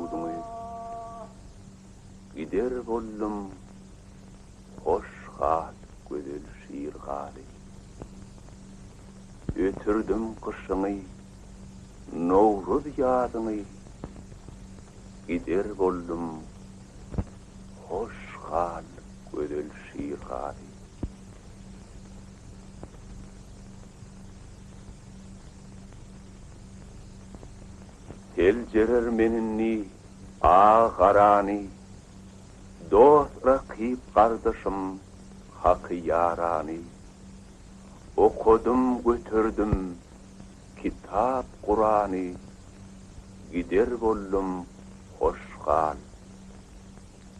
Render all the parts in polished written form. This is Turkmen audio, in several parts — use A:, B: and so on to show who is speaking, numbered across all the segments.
A: duzuňy. Gider boldum, hoş gal, gözel Şirgazy. Ötürdim gyşyňy, nowruz ýazyňy, Gider boldum, hoş gal, gözel Şirgazy. Seljerer men indi a-garany, Dost-rakyp gardaşym, haky ýarany. Okadym, göterdim kitap Kurany, Gider boldum, hoş gal,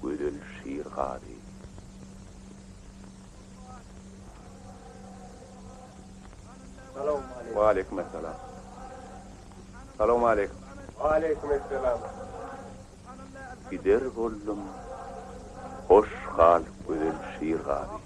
A: gözel Şirgazy. Waleýkim essalam. Salowmaleýkim.
B: Waleýkim essalam.
A: Gider boldum, hoş gal gözel Şirgazy.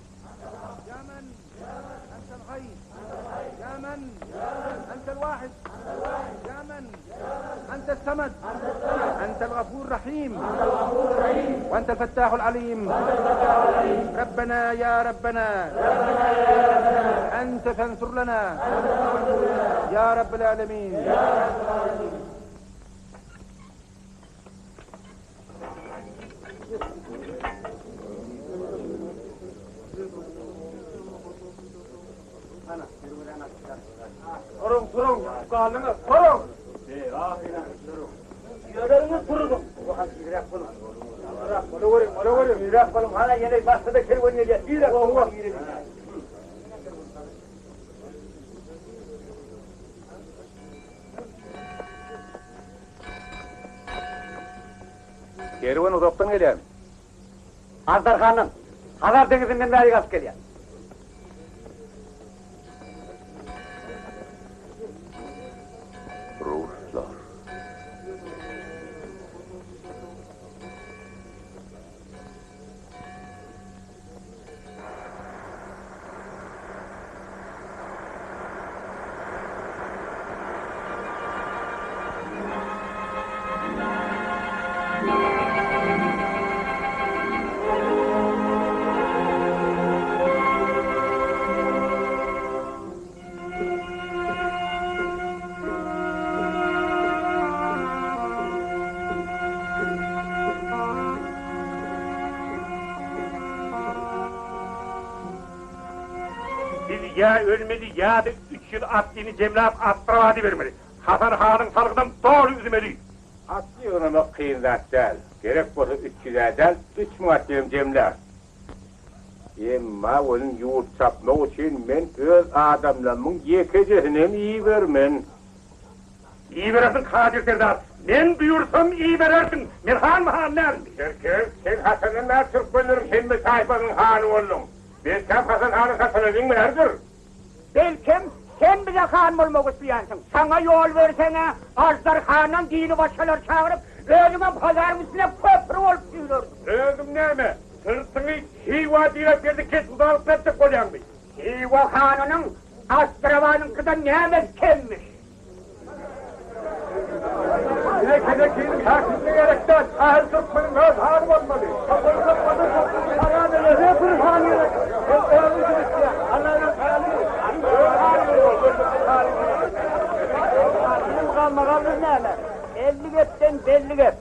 B: Turuň, turuň, galdyňyz, turuň!
C: Ýöreriňiz turuzyň.
B: Bolaweriň, bolaweriň.
C: Tizräk boluň, hana ýene başga-da kerwen gelýär, tizräk boluň.
A: Kerwen uzakdan gelýärmi?
C: Aždarhandan, Hazar deňizinden bäri gaçyp gelýär.
A: Ruslar.
B: Biz ýa ölmeli, ýa-da 300 atlyny jemläp Astrabada bermeli. Hasan hanyň salgydam doly üzmeli.
D: Atly ýygnamak kyn zat däl. Gerek bolsa 300-ä däl, 3000 atlynam jemläris. Emma welin ýurt çapmak üçin men öz adamlarymyň ýekejesinem ibermen.
B: Iberersiň Kadyr serdar. Men buýursam iberersiň. Men hanmy han dälmi?
D: Çerkez, sen haçandan bäri türkmenleriň hemme taýpasynyň hany bolduň? Belkäm Hasan hanyň hatyna diňmärdir.
C: Belkem, sen bize han bolmak isleýänsiň. Saňa ýol berseň-ä, Aždar handan dini başgalary çagyryp, özüňem Hazaryň üstüne köpri bolup süýnersiň.
B: Özüň näme, syrtyňy Hywa diräp geldi kethudalyk etjek bolýaňmy?
C: Hywa hanynyň Astrabanyňkydan nämesi kemmiş?
B: Bize Kenekiniň häkimligi gerek däl, ähli türkmeniň öz hany bolmaly.
C: Biziň galmagalymyz näme? 50 gepden belli gep.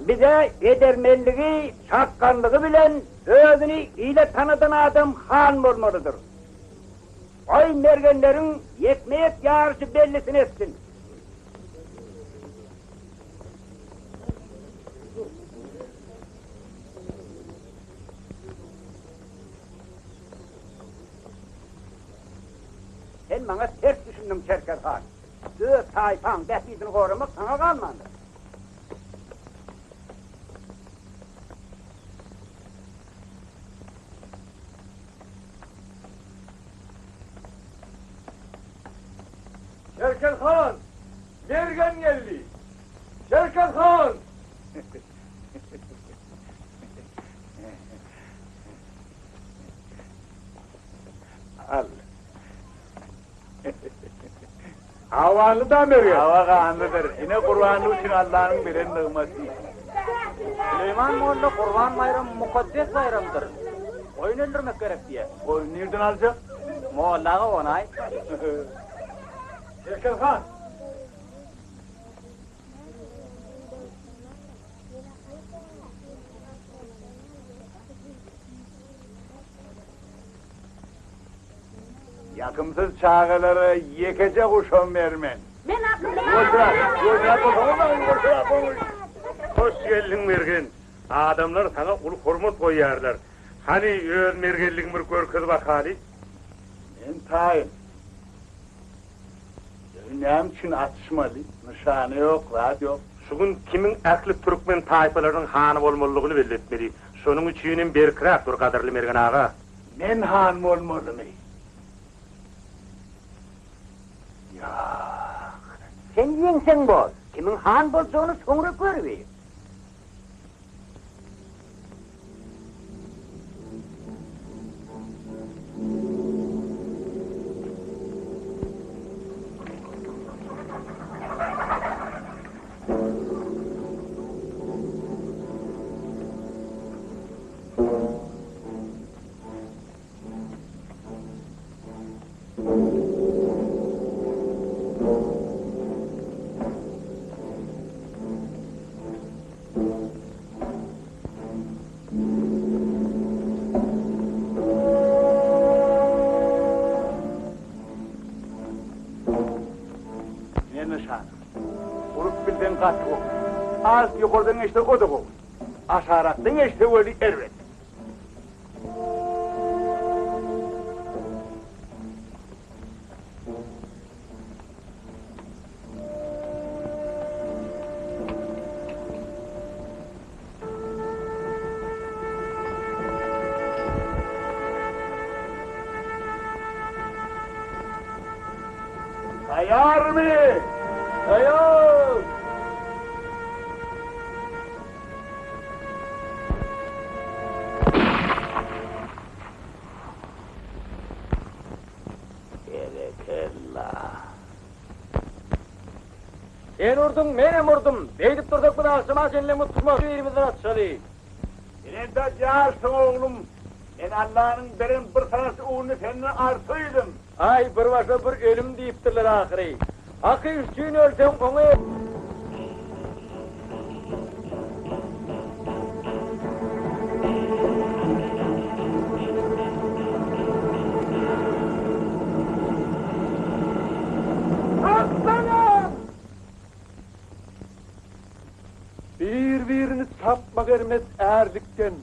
C: Bize edermenligi, çakganlygy bilen özüni ile tanadan adam han bolmalydyr. Goý, mergenleriň ýekme-ýek ýaryşy bellisini etsin. Sen maňa ters düşündiň, Çerkez han. Öz taýpaň bähbidini goramak saňa galmandyr.
B: Çerkez han! Mergen geldi! Çerkez han!
D: Al. Awanly-da Mergen.
E: Awa ganlydyr. Ine gurbanlyk üçin Allanyň beren nygmaty.
F: Süleýman molla Gurban baýram mukaddes baýramdyr. Goýun öldürmek gerek diýýär.
E: Goýun nirden aljak?
F: Mollaga onaý.
E: Çerkez han! Ýakymsyz çagalara ýekeje guşam bermen.
G: Men akylly.
B: Hoş geldiň Mergen. Adamlar saňa uly hormat goýýarlar. Hany öz mergenligiňi bir görkez bakaly.
E: Men taýyn. Ýöne näme üçin atyşmaly? Nyşana ýok, zat ýok.
B: Şu gün kimiň ähli türkmen taýpalarynyň hany bolmalydygyny belli etmeli. Şonuň üçinem berkräk dur, gadyrly Mergen aga.
E: Men han bolmalymy? Ýak.
C: Sen ýeňseň bor. Kimiň han boljagyny soňra görübiz.
E: Ine nyşana. Urup bilseň gaty gowy. Az ýokardan geçse o-da gowy. Aşarakdan geçse weli erbet. Taýýarmy? Taýýar!
C: Berekella.
F: Sen urduň, menem urdum. Beýdip dursak biz agşama çenlem utmaz birimizden atyşaly.
E: Sen entek ýaşsyň oglum. Men Allanyň beren bir sanaç ununy senden artyydym.
F: Aý, bir başa bir ölüm diýipdirler ahyry. Haky üçin ölseň oňa.
E: Aslanyň!
D: Bir-birini çapmak ermez ärlikden.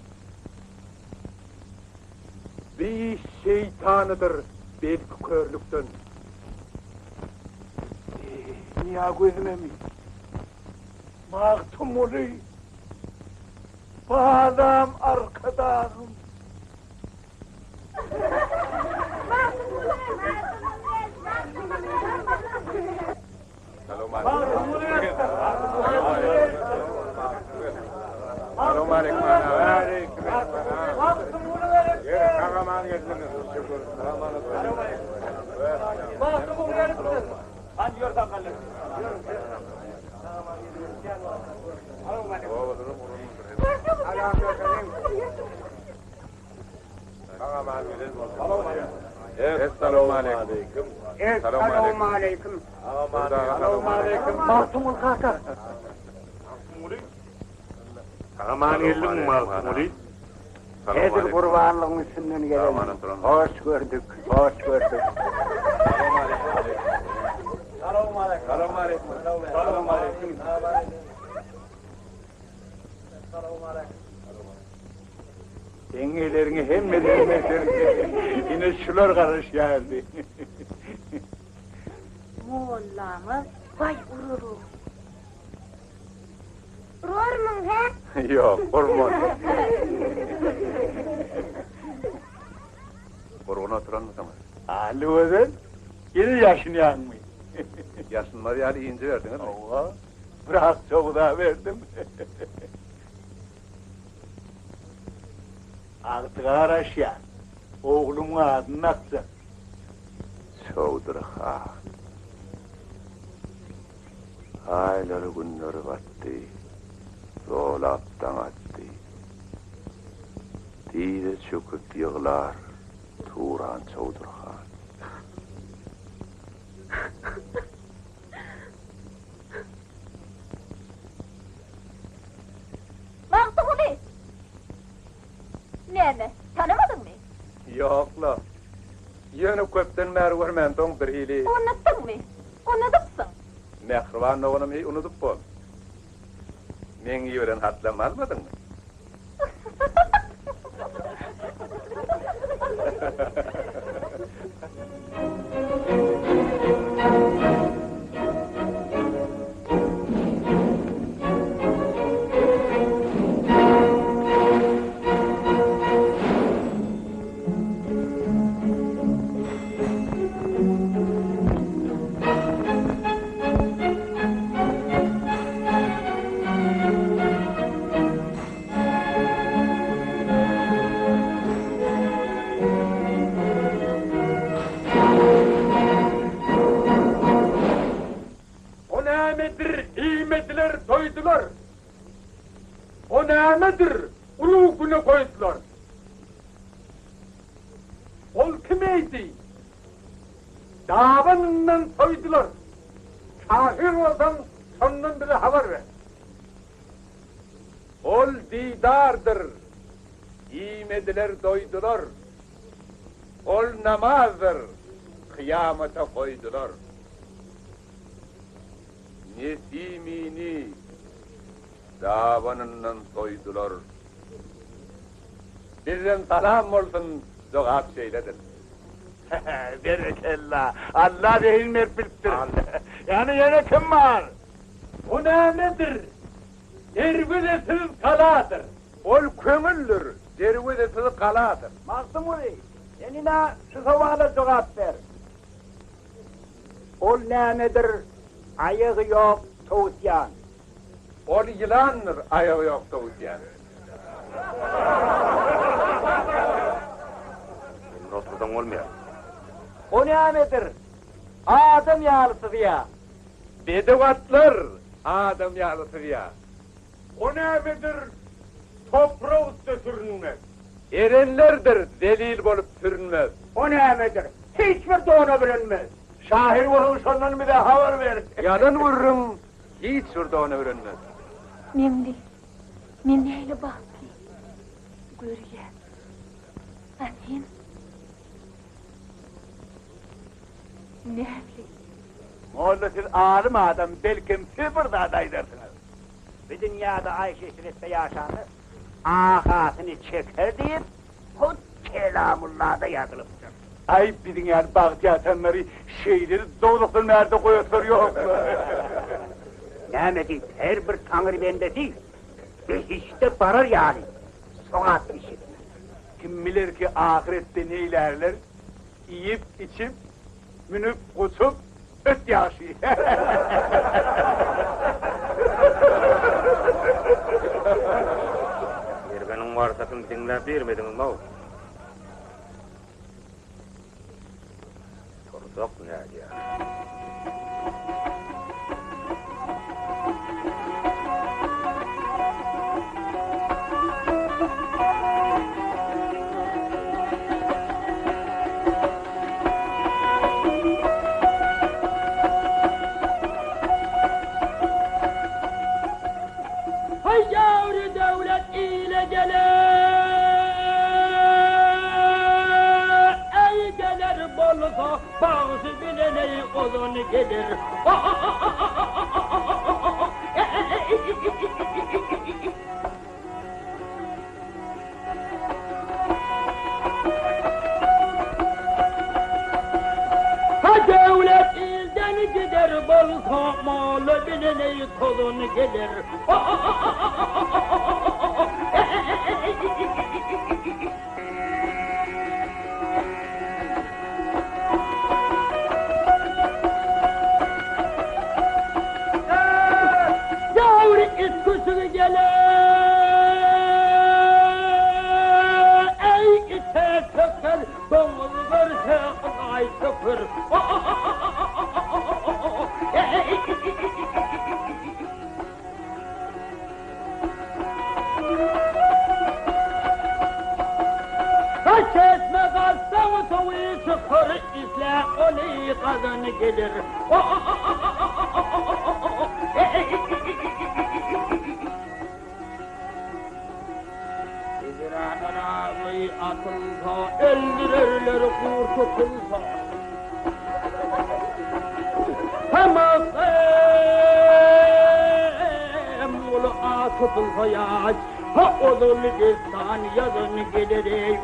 D: Bir şeýtanydyr belki körlükden.
E: Dünýä gözümemi? Magtymguly, balam Arkadagym.
A: Essalawmaleýkim.
C: Essalawmaleýkim.
F: Magtymguly kaka.
B: Magtymguly. Aman geldiňmi Magtymguly?
C: Edil gurbanlygyň üstünden gelen. Hoş gördük, hoş gördük.
E: Seň eleriňi hemmeden beter ine şular garaşýardy.
G: Mollamyz baý urur. Urarmyň, hä?
A: Ýok, urman. Gurgun oturanmysyňyz?
E: Aly gözel, ýene ýaşynýaňmy?
A: Ýaşynmaz ýaly inji berdiňizmi?
E: Hawa, biraz çogda berdim. Agtyga garaşýan. Ogluň adyny dakjak.
A: Çowdur han. Aýlary günleri batdy, Zolap daň atdy. Dyza çöküp ýyglar Turan Çowdur han.
G: Magtymguly! Näme, tanamadyňmy?
A: Ýok-la. Ýöne köpden bäri görmänsoň birhili.
G: Unutdyňmy? Unudypsyň.
A: Mähriban doganym heý unudyp bol. Meň iberen hatlarymy almadyňmy?
B: O nämedir, iýmediler, doýdular. O nämedir, ulug güne goýdular. Ol kim eýdi? Dabanyndan soýdular. Şahyr bolsaň, şondan bize habar ber.
D: Ol didardyr, iýmediler, doýdular. Ol namazdyr, kyýamata goýdular. Nesimini dabanyndan soýdular. Bizden salam bolsun, jogap şeýledir.
E: Berekella! Alla zehin berip bilipdir. Ýani ýene kim bar?
B: O nämedir? Derwezesiz galadyr.
D: Ol köňüldir, derwezesiz galadyr.
C: Magtymguly, sen ine şu sowala jogap ber. Ol nämedir, aýagy ýok towusýan?
D: Ol ýylandyr, aýagy ýok towusýan.
A: Indi otursaň bolmaýar.
F: O nämedir, adam ýaly syzýa?
D: Bedew atlar adam ýaly syzýa.
B: O nämedir, toprak üste sürünmez.
D: Erenlerdir zelil bolup sürünmez.
C: O nämedir, hiç bir dona bürünmez.
E: Şahyr bolsaň şondan bize habar ber.
D: Ýalan gürrüň hiç bir dona bürünmez.
G: Meňli, men nähili bagtly. Görýän. A sen? Nähili?
E: Molla siz alym adam, belkem siz bir zat aýdarsyňyz.
C: Bu dünýäde aýş-eşretde ýaşanlar ahasyny çeker diýip, hut Kelamullada ýazylypdyr.
E: Aý, biziň ýaly bagty ýatanlary şeýle-de dowzahdan bärde goýaslary ýokmy?
C: Näme diýip, her bir Taňry bendesi behişde barar ýaly sogap iş etmeli.
E: Kim biler ki, ahyretde neýlärler, iýip, içip, Münüp, gusup, öt ýagşy.
A: Mergeniň warsasyny diňläp birmediňiz-mow? Tursak nädýär?
H: Haý gäwri döwlet ile geler, Eý geler bolsa bagşy bilen eý ozan geler. Ha döwlet ilden gider bolsa maly bilen eý tozan geler. Gäwür it köşügi geler, Eý, ite çöker, doňuz görse ylaý çöker. Ýaly isle ony gazan gelir. Hijrana razy atylsa, öldürerler gur tutulsa. Hamasym ol at tutulsa ýaş, ha ozal dessan ýazan geler eý.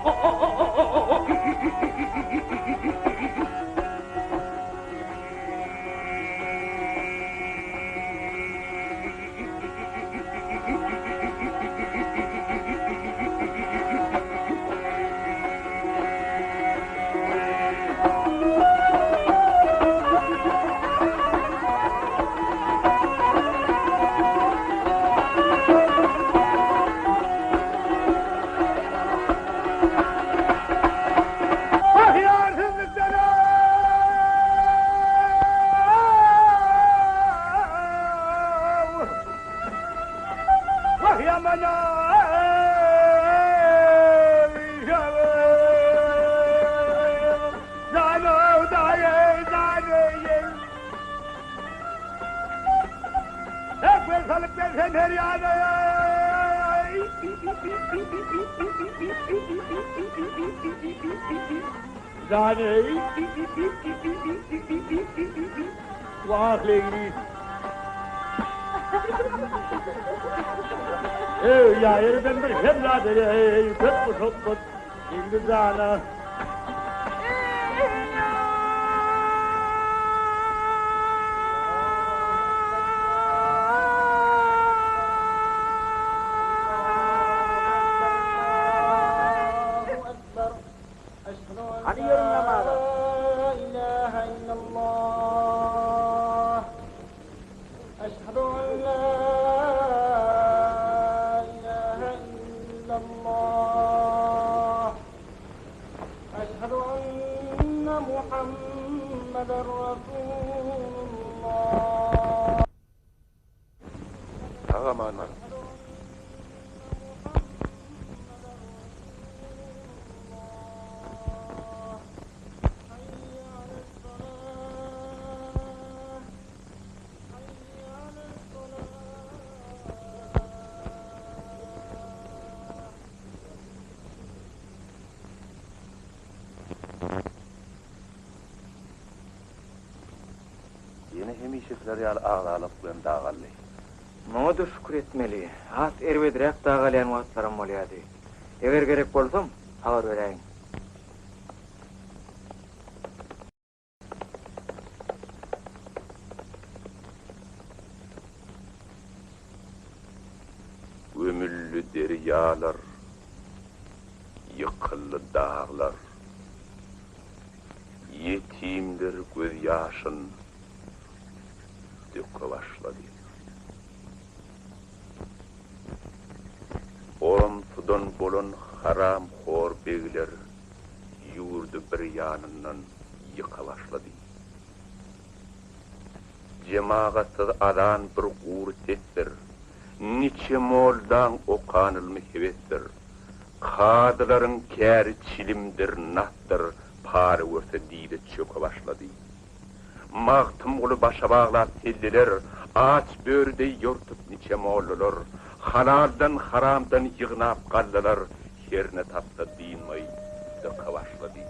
H: Wah Leýli. Eý, ýa ýerden bir hemra bereý, köp muşakgat, Leýli jana.
F: Hany ýörüň namaza.
A: Sag-aman baryň. Ýene hemişekiler ýaly agzalyk bilen dagaldy.
F: Muňa-da şükür etmeli. Has erbedräk dagalýan wagtlaram bolýardy. Eger gerek bolsam, habar beräýiň.
A: Gömüldi derýalar, ýykyldy daglar. Ýetimler gözýaşyn döke başlady. Oromsudan bolan haramhor begler ýurdy bir ýanyndan ýyka başlady. Jemagatsyz azan bir gury sesdir, Niçe mollaň okan ylmy hebesdir. Kazylaryň käri çilimdir, nasdyr, Para görse dize çöke başlady. Magtymguly başa baglap selleler, Aç böri deý ýortup niçe mollalar, Halaldan, haramdan ýygnap gallalar, Herne tapsa dynmaý dyka başlady.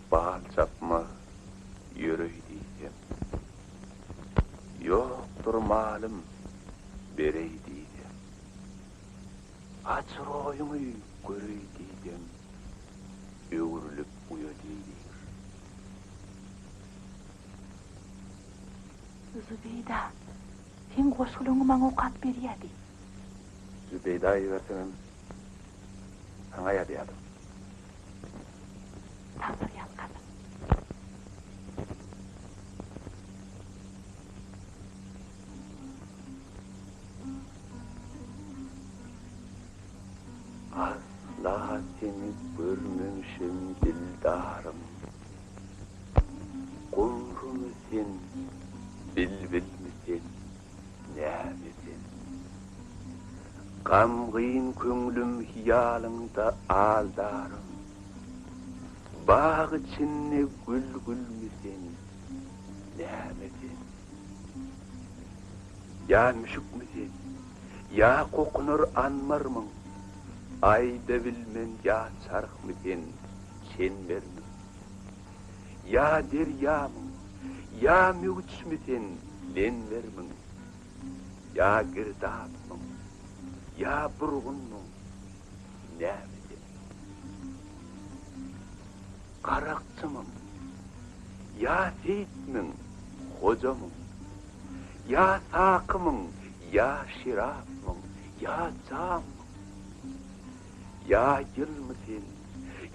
A: Ykbal çapmaz, ýöreý diýsem. Ýokdur malym, bereý diýsem. Aç roýuňy göreý diýsem, öwrülip uýa diýdir.
G: Zübeýda, seň goşgularyňy maňa okap berýädi.
A: Zübeýda ibersemem, saňa ýazýadym.
G: Taňry ýalkasyn.
A: Asla seni görmemişem dildarym. Gumrumy sen, bilbilmi sen, näme sen? Gamgyn köňlüm hyýalyňda aldarym. Bag içinde gül gülmi sen, näme sen? Ýa müşükmi sen, ýa kokunar anmarmyň, Aýda bilmen ýa çarhmy sen, çenbermiň? Ýa derýamyň, ýa möwçmi sen, lenbermiň? Ýa girdapmyň, ýa burgunmyň, näme sen? Garakçymyň, ýa seýitmiň, hojamyň? Ýa sakymyň, ýa şerapmyň, ýa jammyň? Ýa ýylmy sen,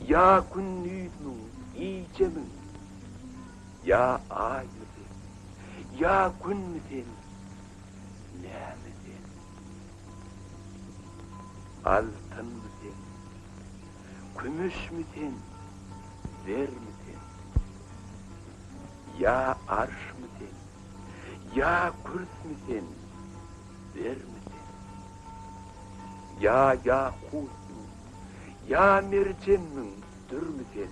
A: ýa gündizmiň, gijemiň? Ýa aýmy sen, ýa günmi sen, näme sen? Altynmy sen, kümüşmi sen, zermi sen? Ýa arşmy sen, ýa kürsmi sen, zermi sen? Ýa ýakutmyň, ýa merjenmiň, dürmi sen?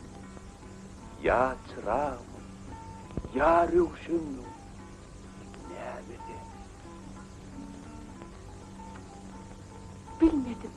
A: Ýa çyragmyň, ýa röwşenmiň, näme sen?
G: Bilmedim.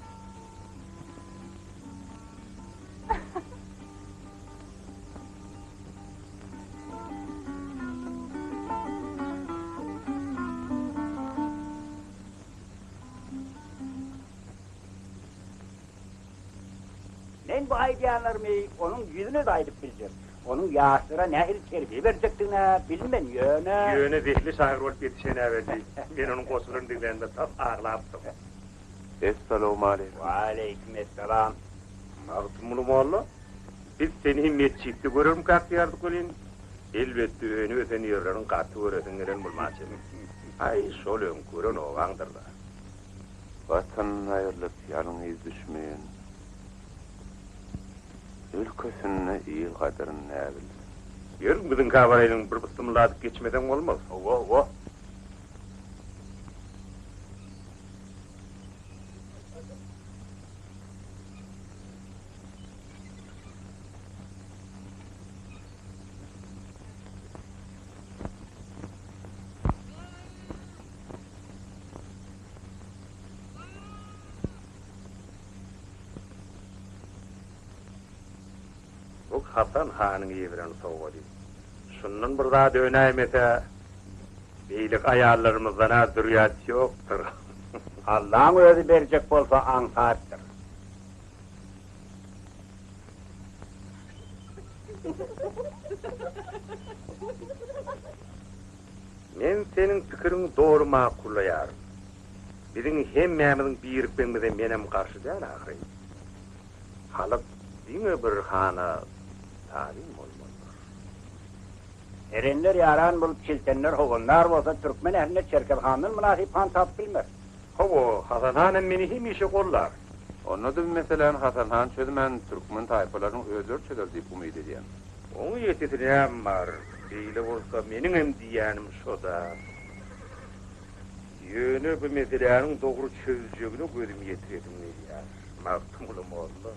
C: Men bu aýdýanlarymy onuň ýüzüne-de aýdyp biljek. Onuň ýaşlara nähili terbiýe berjekdigin-ä bilmen, ýöne.
B: Ýöne zehli şahyr bolup ýetişen-ä belli. Men onuň goşgularyny diňlänimde tas aglapdym.
A: Essalawmaleýkim.
C: Waleýkim essalam.
B: Magtymguly molla, biz seni metjitde görermikäk diýerdik welin, elbetde önüp-ösen ýerleriň gaty göresiň gelen bolman çemeli. Aý, şol öňki gören obaňdyr-da.
A: Watanyndan aýrylyp, ýalňyz düşmeýen, Ülkesinde il gadyryn näbilsin.
B: Ýör, biziňkä baraýlyň, bir bysymylladyp geçmeseň bolmaz.
C: Hawa, hawa.
B: Bu Hasan hanyň iberen sowgady. Şundan bir zat önäýmese, beýleki aýallarymyzdan-a zürýat ýokdur.
C: Allaň özi berjek bolsa aňsatdyr.
B: Men seniň pikiriňi doly makullaýaryn. Biziň hemmämiziň birikmegimize menem garşy däl ahyryn. Halyk diňe bir hana tabyn bolmalydyr.
C: Erenler ýaran bolup, çiltenler howandar bolsa, türkmen ählinde Çerkez handan mynasyp han tapyp bilmeris.
B: Hawa, Hasan hanam meni hemişe gollar.
A: Onda-da bu meseläni Hasan han çözmän, türkmen taýpalarynyň özleri çözer diýip umyt edýän.
B: Oň ýetisi näm bar? Beýle bolsa meniňem diýýänim şo-da. Ýöne bu meseläniň dogry çözüljegine gözüm ýetiresim gelýär, Magtymguly molla.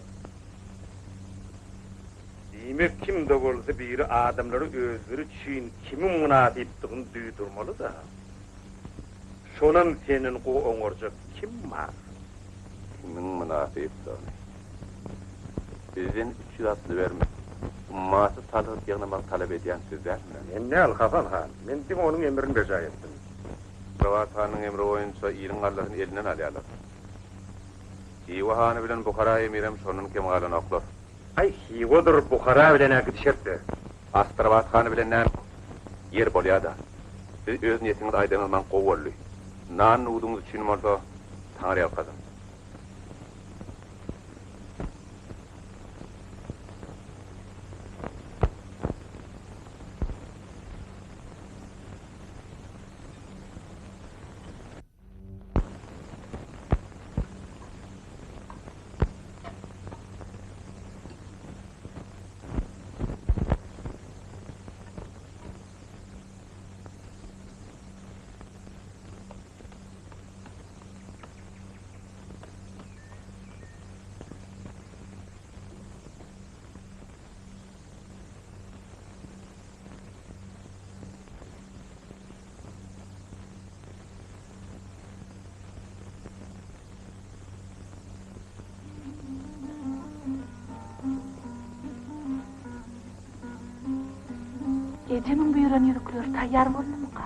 B: Diýmek, kim-de bolsa biri adamlara özleri üçin kimiň mynasypdygyny duýdurmaly-da. Şonam senden gowy oňarjak kim bar?
A: Kimiň mynasypdygyny? Bizden 300 atly berme. Ummasyz salgyt ýygnamagy talap edýän siz dälmi?
B: Men däl, Hasan han. Men diňe onuň emrini berjaý etdim.
A: Astrabat hanyň emri boýunça iliň gallasyny elinden alýarlar. Hywa hany bilen Buhara emirem şondan kem galanoklar.
B: Aý, Hywadyr Buhara bilen-ä gidişeris-de.
A: Astrabat hany bilen näme? Ýeri bolýa-da. Siz öz niýetiňizi aýdanyňyz maňa gowy boldy. Nan-nuduňyz üçin bolsa, taňryýalkasyn.
G: Ejemiň buýran ýüzükleri taýýar boldumyka?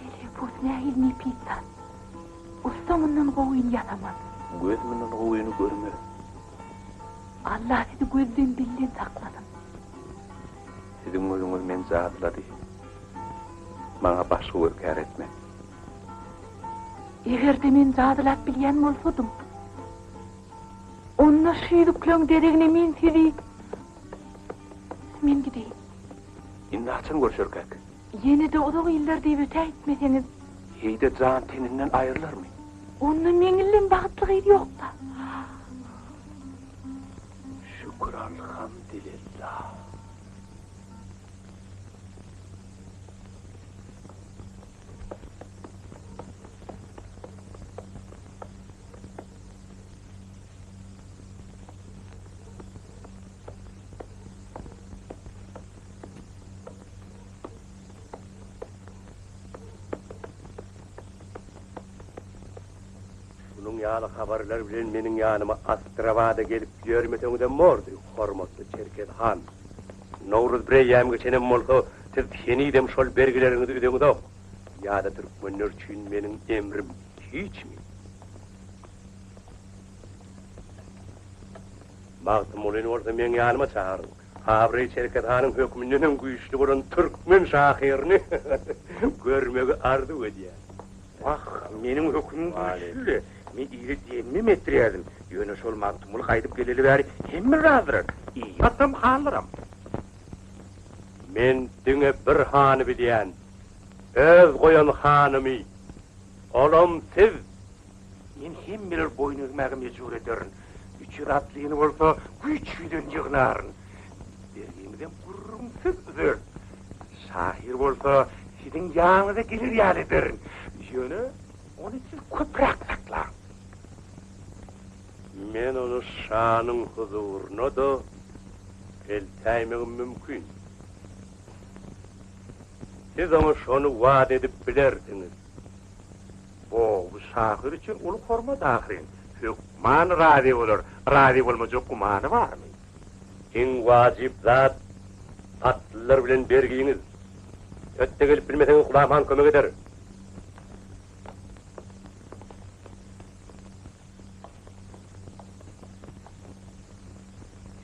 G: Elepus nähili nepis zat. Ussa mundan gowyny ýasamaz.
A: Göz mundan gowyny görmez.
G: Allah sizi gözden dilden saklasyn.
A: Siziň gözüňiz meni jadylady. Maňa başga göz kär etmez.
G: Eger-de men jadylap bilýän bolsadym, onda şu ýüzükleň deregine men sizi Men gideýin.
A: Indi haçan görşerkäk?
G: Ýene-de uzak iller diýip ötäýtmeseňiz.
A: Heý-de jan teninden aýrylarmy?
G: Onda meň illem bagtly gyz ýok-da.
A: Şükür alhamdylillah.
D: Şunuň ýaly habarlar bilen meniň ýanyma Astrabada gelip ýörmeseňizem bordy, hormatly Çerkez han. Nowruz bireýýäm geçenem bolsa, siz henizem şol bergileriňizi üzeňizok. Ýa-da türkmenler üçin meniň emrim hiçmi? Magtymgulyny bolsa meň ýanyma çagyryň. Abraý Çerkez hanyň hökmündenem güýçli bolan türkmen şahyryny görmegi arzuw edýän.
B: Wah, meniň hökümim güýçli-le. Men ile demim etdirýärdim. Ýöne şol Magtymguly gaýdyp geleli bäri hemme razydyr. Ilatam, hanlaram.
D: Men diňe bir hany bilýän. Öz goýan hanymy. Olam siz.
B: Men hemmeleri boýun egmäge mejbur ederin. 300 atlyny bolsa güýç bilen ýygnaryn. Bergimizem gürrüňsiz üzeris. Şahyr bolsa siziň ýanyňyza geler ýaly ederin. Ýöne ony siz köpräk saklaň.
D: Men ony şanyň huzuryna-da eltäýmegim mümkin. Siz oňa şony wada edip bilersiňiz.
B: Bo, bu şahyr üçin uly hormat ahyryn. Hökman razy bolar. Razy bolmajak gumany barmy?
D: Iň wajyp zat, atlylar bilen bergiňiz. Hötde gelip bilmeseňiz Gulam han kömek eder.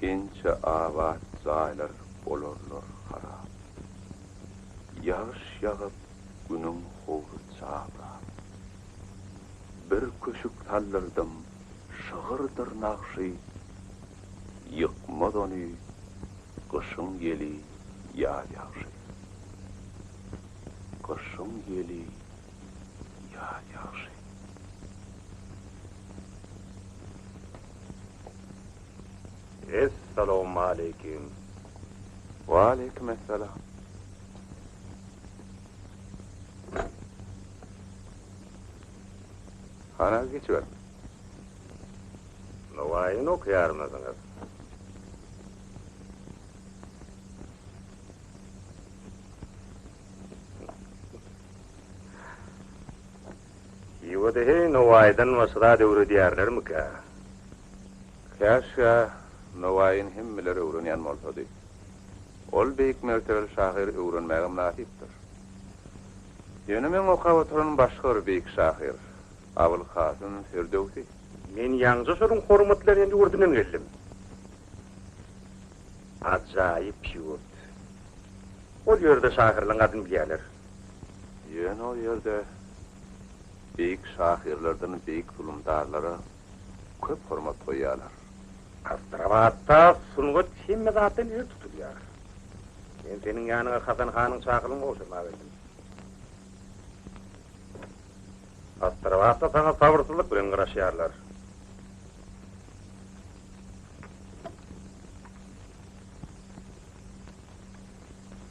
A: Ençe abat jaýlar bolarlar harap. Ýagyş ýagyp, günüň howry çabrap. Bir köşük saldyrdym, şygyrdyr nagşy, Ýykmaz ony gyşyň ýeli, ýaz ýagşy. Gyşyň ýeli, ýaz. zat ýagşy.
B: Essalawmaleýkim.
A: Waleýkim essalam. Han aga geçiberiň.
B: Nowaýyny okaýarmydyňyz? Hywada heý Nowaýydan başga zat öwredýärlermikä?
A: Käşgä Nowaýyny hemmeler öwrenýän bolsady. Ol beýik mertebeli şahyr öwrenmäge mynasypdyr. Ýöne meň okap oturanym başga bir beýik şahyr, Abylkasym Firdöwsi.
B: Men ýaňja şonuň hormatlanýan ýurdundan geldim. Ajaýyp ýurt. Ol ýerde şahyrlaň adyny bilýärler.
A: Ýöne ol ýerde beýik şahyrlardan beýik zulumdarlara köp hormat goýýarlar.
B: Astrabatda sungat hemme zatdan ileri tutulýar. Men seniň ýanyňa Hasan hanyň çakylygyny gowşurmaga geldim. Astrabatda saňa sabyrsyzlyk bilen garaşýarlar.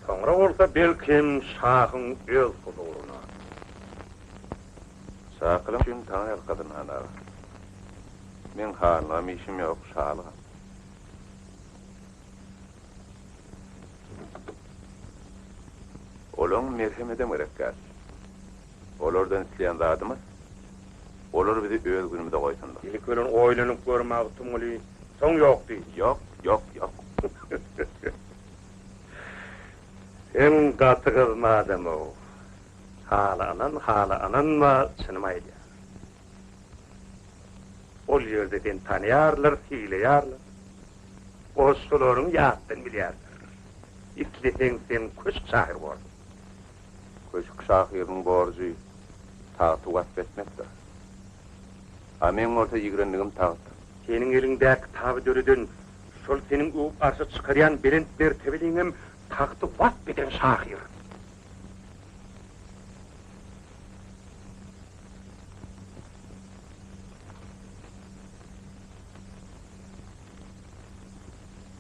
B: Soňra bolsa belkem şahyň öz huzuryna.
A: Çakylyk üçin taňa ýalkasyn han aga. Meň hanlygam işim ýok, şalygam. Olaň merhemedem gerek däl. Olardan isleýän zadymyz, olar bizi öz günümize goýsunlar.
B: Ilki bilen oýlanyp gör Magtymguly, soň ýok diý.
A: Ýok, ýok, ýok.
B: Sen gaty gyzma adam-ow. Hala ynan, hala ynanma, çynymy aýdýan. Ol ýerde seni tanaýarlar, sylaýarlar. Goşgularyňy ýatdan bilýärler. Isleseň sen köşk şahyry borsuň.
A: Köşk şahyrynyň borjy tagty wasp etmekdir. A meň bolsa ýigrendigim tagt.
B: Seniň eliňdäki kitaby döreden, şol seniň öwüp arşa çykarýan belent mertebeliňem tagty wasp eden şahyr.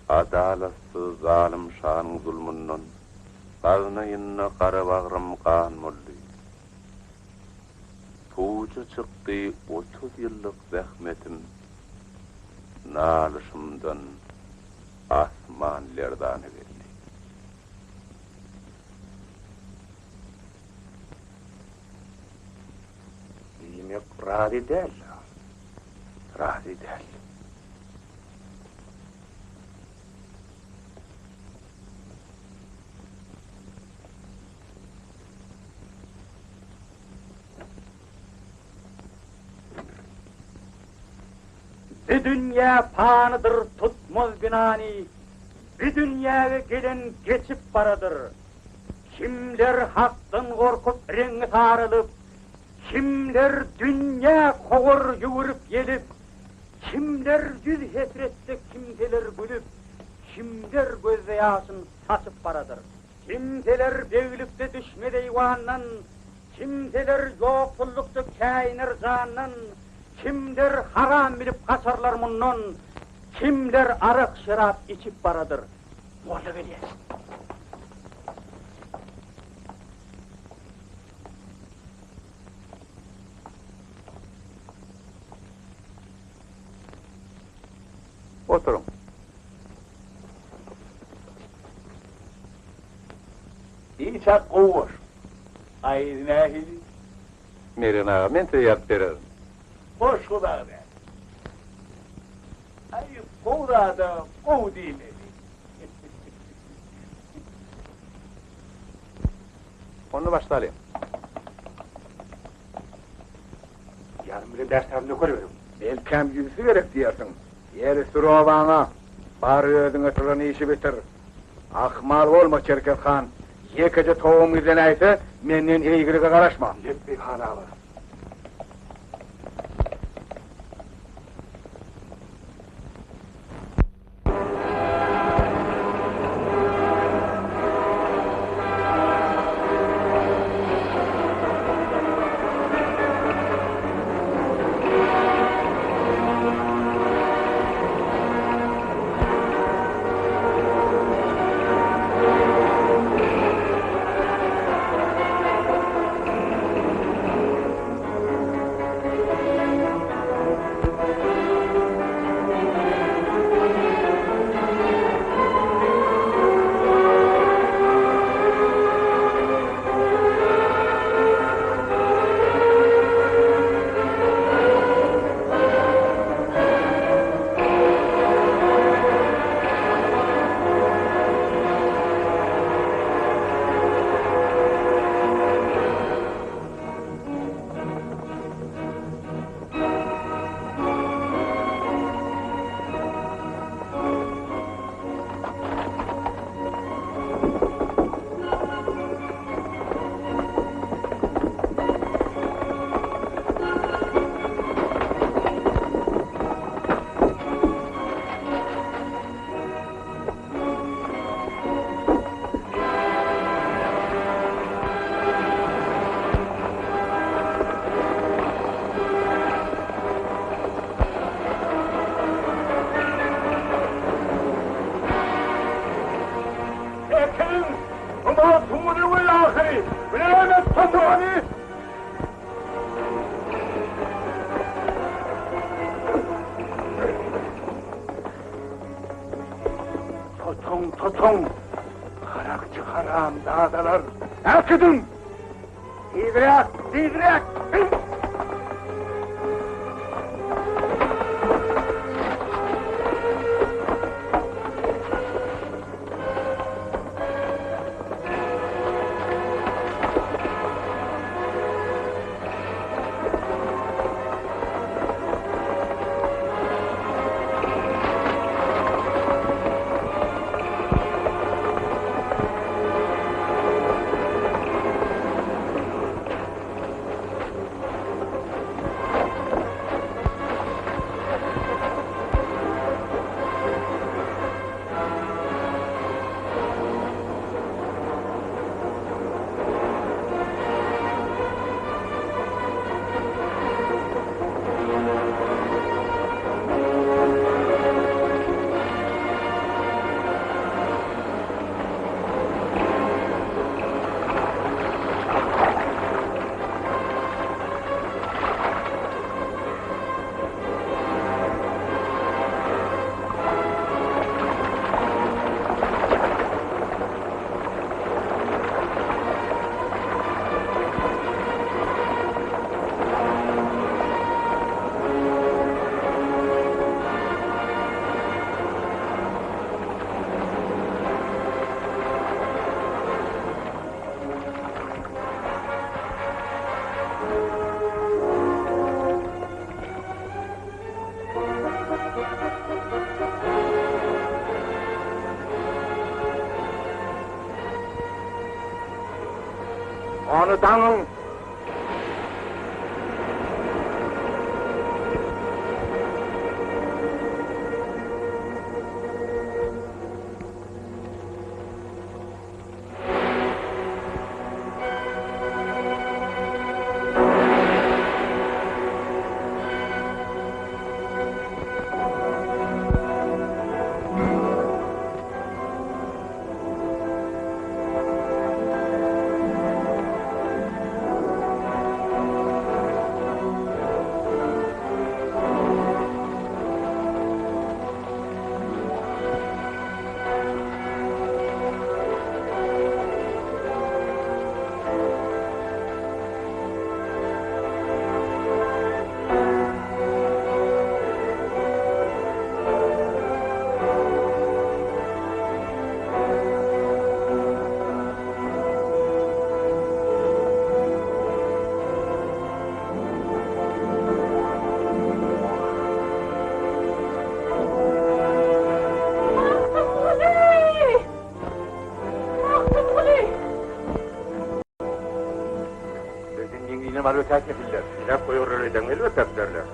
A: Adalatsyz zalym şanyň zulmundan Gaznaýynda gara bagrym gan boldy. Puja çykdy 30 ýyllyk zähmetim, Nalyşymdan asman lerzana geldi.
B: Diýmek, razy däl.
A: Razy däl.
H: Bu dünýä panydyr, tutmaz binany, Bu dünýäge gelen geçip baradyr. Kimler Hakdan gorkup reňňi saralyp, Kimler dünýä kowar ýüwürip gelip, Kimler ýüz hesretde kimseler gülüp, Kimler gözde ýaşyn saçyp baradyr. Kimseler beglikde düşmez eýwandan, Kimseler ýoksullykda käýiner jandan, Kimler haram bilip gaçarlar mundan, Kimler arak-şerap içip baradyr. Molla gelýär.
A: Oturyň.
E: Hiç-ä gowy goşgy. Aýyzy nähili?
A: Mergen aga, men size ýazyp bererin.
E: Goşgy dagy däl. Aý, gowy zada gowy diýmeli.
A: Onda başlalyň.
B: Ýarym bilen bäş sany nöker beriň.
E: Belkäm ýüzüsi gerek diýersiň. Ýeri sür obaňa, bar özüňe turan işi bitir. Ahmal bolma, Çerkez han. Ýekeje towugym gizlenäýse, menden eýgilige garaşma.
B: Lepbeý, han aga.
D: Togtadyň, garakçy haramzadalar! Äkidiň! Tizräk, tizräk! Ony daňyň!
G: Magtymguly! Magtymguly!
D: Bizden ýeňlinem alyp ötäkmesinler. Silap goýarlar öýden elbetde äkiderler.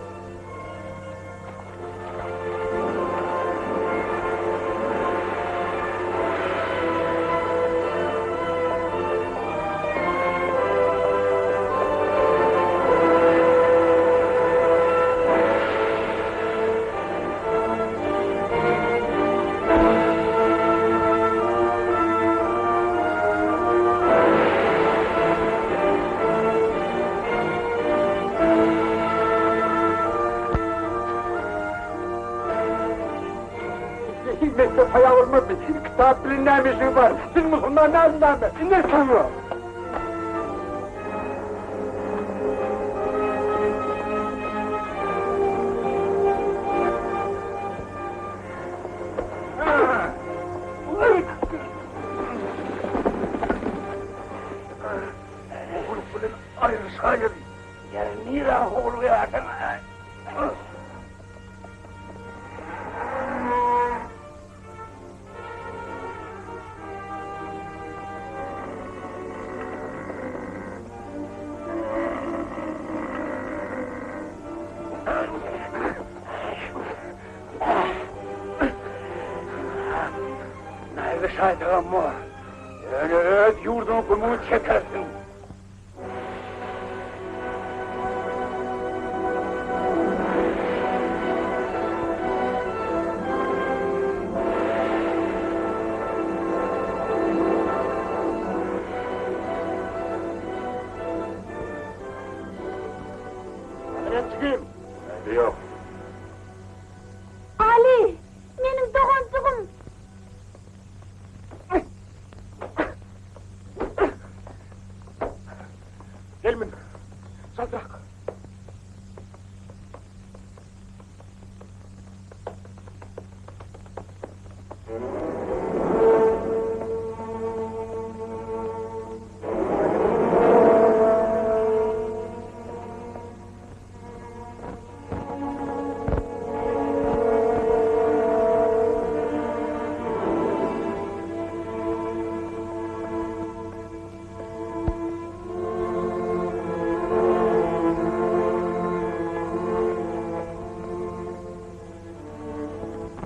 D: Mekdep haýa bolmazmy? Kitap bilen näme işiň bar? Siz musulman dälmi näme? Ine saňa! Ogurlyk bilen aýrylyşaýyn. Ýa nirä howlugýarsyň? Näme şaýdygam bor. Ýöne öz ýurduňa gumuňy çekersiň. Ýok.
G: Aly, meniň doganjygym!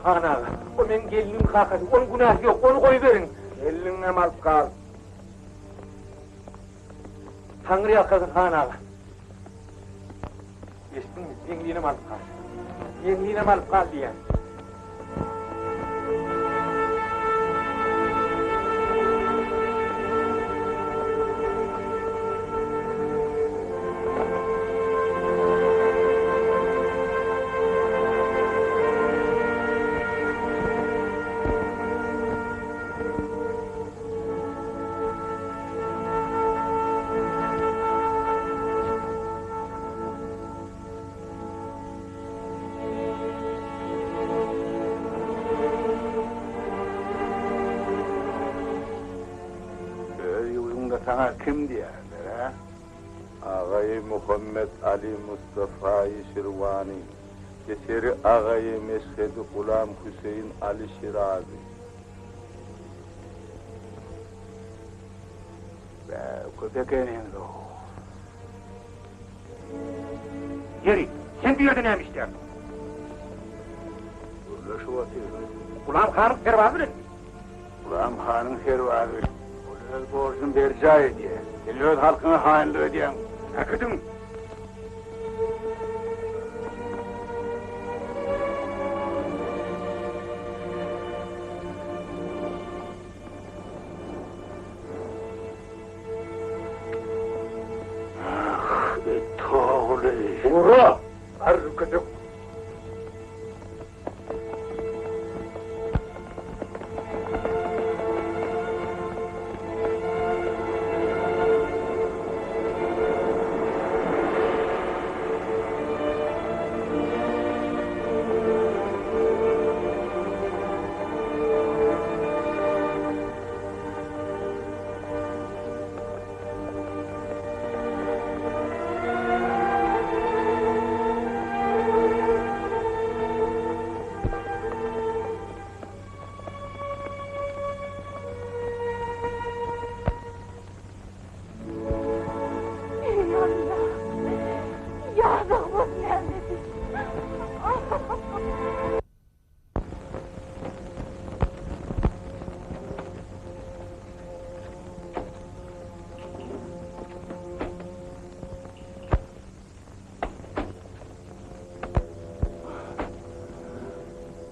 B: Han aga, o meň gelnimiň kakasy, onuň günäsi ýok, ony goýberiň.
E: Gelniňem alyp gal.
B: Taňry ýalkasyn, han aga. Eşitdiňmi, Meňlinem alyp gal. Meňlinem alyp gal diýýän.
E: Öz ýurduňda saňa kim diýerler, a?
A: Agaýy Muhammet Aly Mustafaýy Şirwany, Peseri agaýy Meşhedi Gulam Hüseýin Aly Şirazy.
E: Bä, köp ekeniňiz-ow.
B: Ýeri, sen bu ýerde näme işleýärsiň?
E: Gürleşip otyryn.
B: Gulam hanyň serbazy bilenmi?
E: Gulam hanyň serbazy bilen. Ol öz borjuny berjaý edýär. Sen öz halkyňa haýynlyk edýäň.
B: Äkidiň!
E: Ah, it ogly!
B: Ura! Garry köpek!
G: Eý Alla! Ýazygymyz nämedi?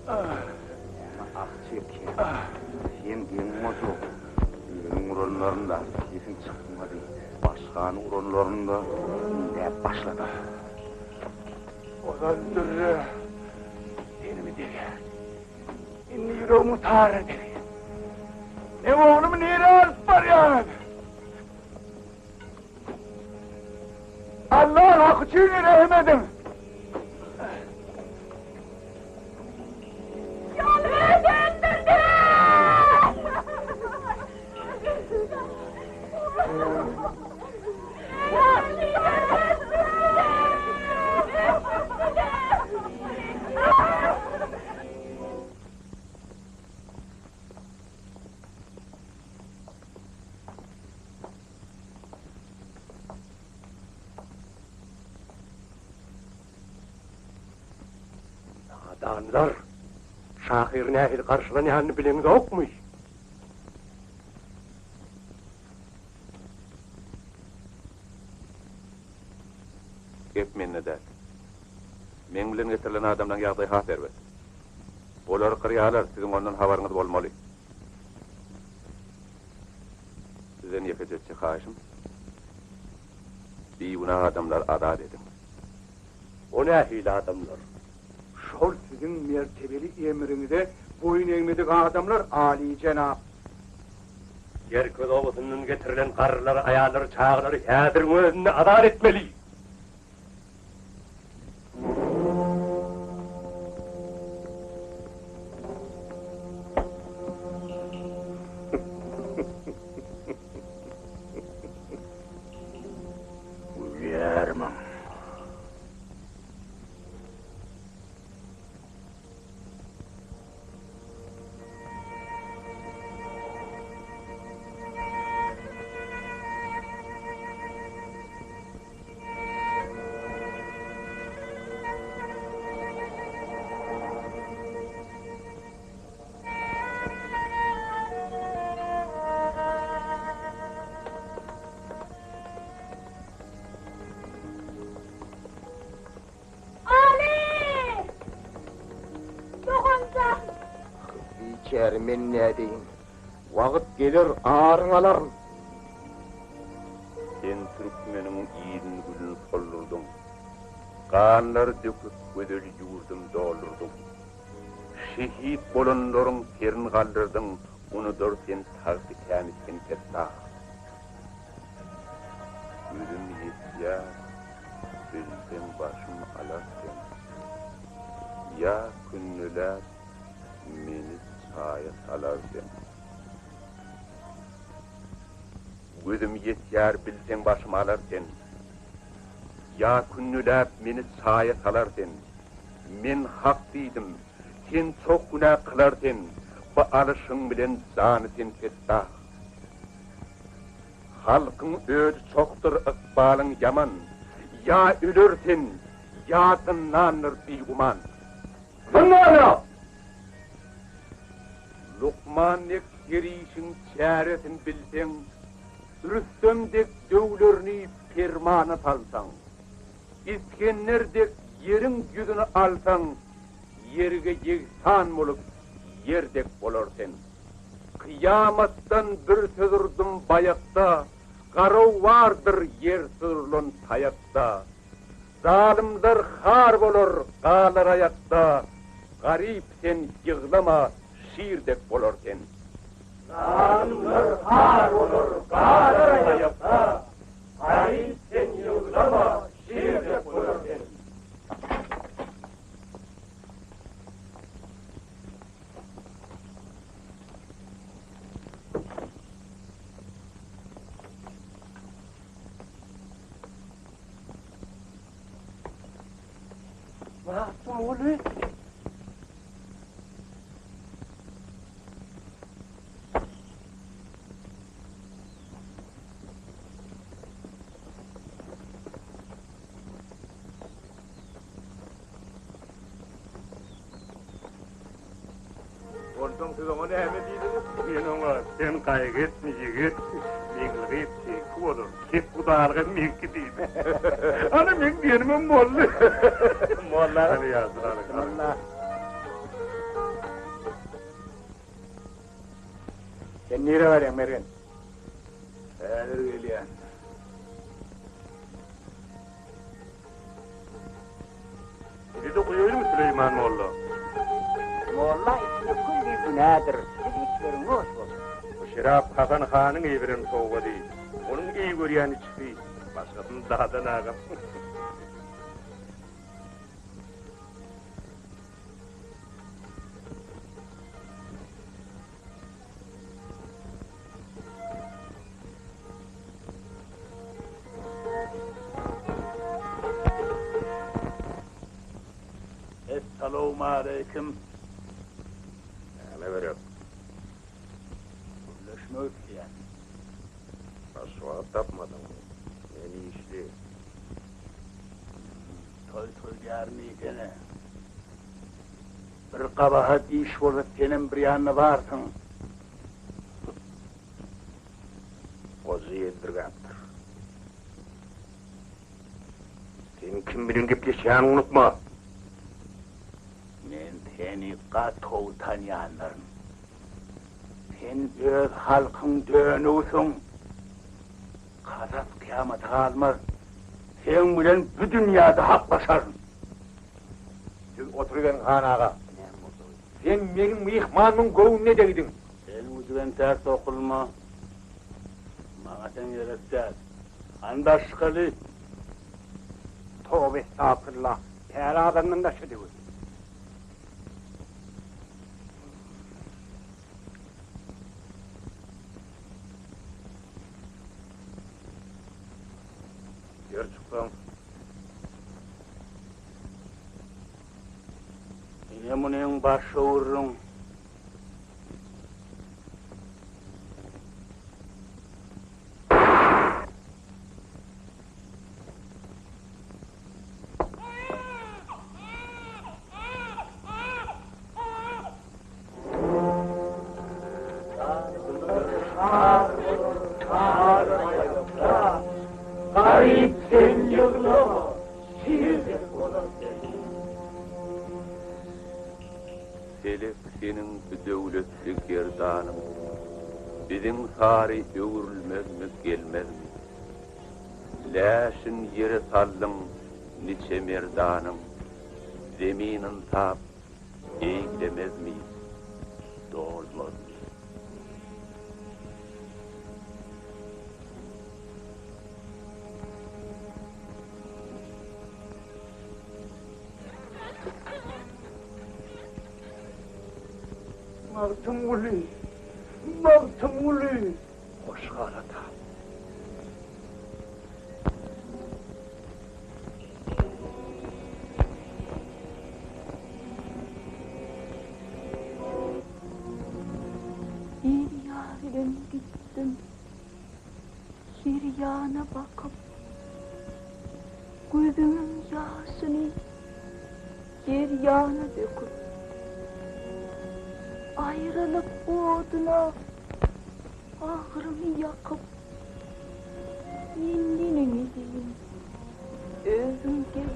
E: Näme ah çekýäň? Sen geň mojuk. Özüň uranlarynda sesiň çykmady. Başgany uranlarynda indäp başladyň.
B: Ozal dürre tenimi degýärdi. Indi ýüregimiň taryna degýär. Meň oglumy nirä alyp barýaňyz? Allaň haky üçin rehim ediň! Nadanlar! Şahyr nähili garşylanýanyny bileňzokmy?
A: Gep mende däl. Meň bilen getirilen adamlaň ýagdaýy has erbet. Olary gyrýalar, siziň ondan habaryňyz bolmaly. Sizden ýekeje etjek haýyşym, bigünä adamlary azat ediň.
B: O nähili adamlar?
E: Şol siziň mertebeli emriňize boýun egmedik adamlar, alyjenap.
B: Gerkez obasyndan getirilen garrylary, aýallary, çagalary häziriň özünde azat etmeli!
E: Gülýärmiň? Biçäre men nädeýin? Wagt geler, aryňy alaryn.
A: Sen türkmeniň ilini-gününi soldurdyň. Ganlar döküp gözel ýurdum doldurdyň. Şehit bolanlaryň serin galdyrdyň, Unudar sen tagty kämi sen fettah. Gözüm ýetýär, bilseň başym alar sen. Ýa künnüläp meni çaýa salar sen. Gözüm ýetýär, bilseň başym alar sen. Ýa künnüläp meni çaýa salar sen. Men hak diýdim, sen çoh günä kylar sen, Bu alyşyň bilen jany sen fettah. Halkyň öji çohdur, ykbalyň ýaman, Ýa öler sen, ýa zyndandyr biguman.
E: Zyndana!
A: Lukman dek her işiň çäresin bilseň, Rüstem dek döwlerini permana salsaň. Isgender dek ýeriň ýüzüni alsaň, Ýerge ýegsan bolup, ýer dek bolar sen. Kyýamatdan bir söz urdum baýakda, Garaw bardyr ýer syrylan taýakda. Zalymlar har bolar, galar aýakda, Garyp sen ýyglama, şir dek bolar sen.
H: Zalymlar har bolar, galar aýakda, Garyp sen ýyglama, şir dek bolar sen.
C: Magtymguly.
D: Onsoň siz oňa näme diýdiňiz?
B: Men oňa, Sen gaýgy etme, ýigit, Meňli gyz seňki bolar, kethudalyk hem meňki diýdim. Ana, meň diýenimem boldy.
D: Molla.
B: Hany ýazdyr, alyň, alyň.
D: Sen nirä barýaň, Mergen? Häzir gelýän.
B: Sizi-de goýaýynmy, Süleýman molla?
C: Molla içmek külli günädir. Siz içberiň, noş bolsun.
B: Bu şerap Hasan hanyň iberen sowgady. Onuň eý görýän içgisi. Başgasyny dadan agam.
H: Essalawmaleýkim.
A: Näme gerek?
H: Gürleşmek isleýän.
A: Başga wagt tapmadyňmy? Men işli.
H: Toý toý diýaryn diýsene. Bir gabahat iş bolsa senem bir ýanda barsyň.
A: Goja ýeldirgäpdir. Sen kim bilen gepleşýäniňi unutma.
H: Men seni gaty gowy tanýandyryn. Sen öz halkyň dönügisiň. Kasas kyýamata galmaz. Seň bilen bu dünýäde haklaşaryn.
D: Siz oturyberiň, han aga. Sen meniň myhmanymyň göwnüne degdiň.
H: Sen güjügen ters okulma. Maňa sen gerek däl. Hany daş çykaly.
C: Toba estagfurullah. Päl adamdan daşa döwül.
A: Ýer çyksaň.
H: Ine munyň başga gürrüň. Garyp sen ýyglama, şir dek bolar sen.
A: Pelek seniň bu döwletli gerdanyň Biziň sary öwrülmezmi, gelmezmi? Läşin ýere saldyň niçe merdanyň, Zemin ynsap eýlemezmi, dolmazmy?
H: Magtymguly! Magtymguly!
B: Hoş gal, ata.
G: Bir ýar bilen gitdim, her ýana bakyp, Gözümiň ýaşyny her ýana döküp, Aýralyk oduna bagrymy ýakyp, Men neneň edeýin, özüň gel,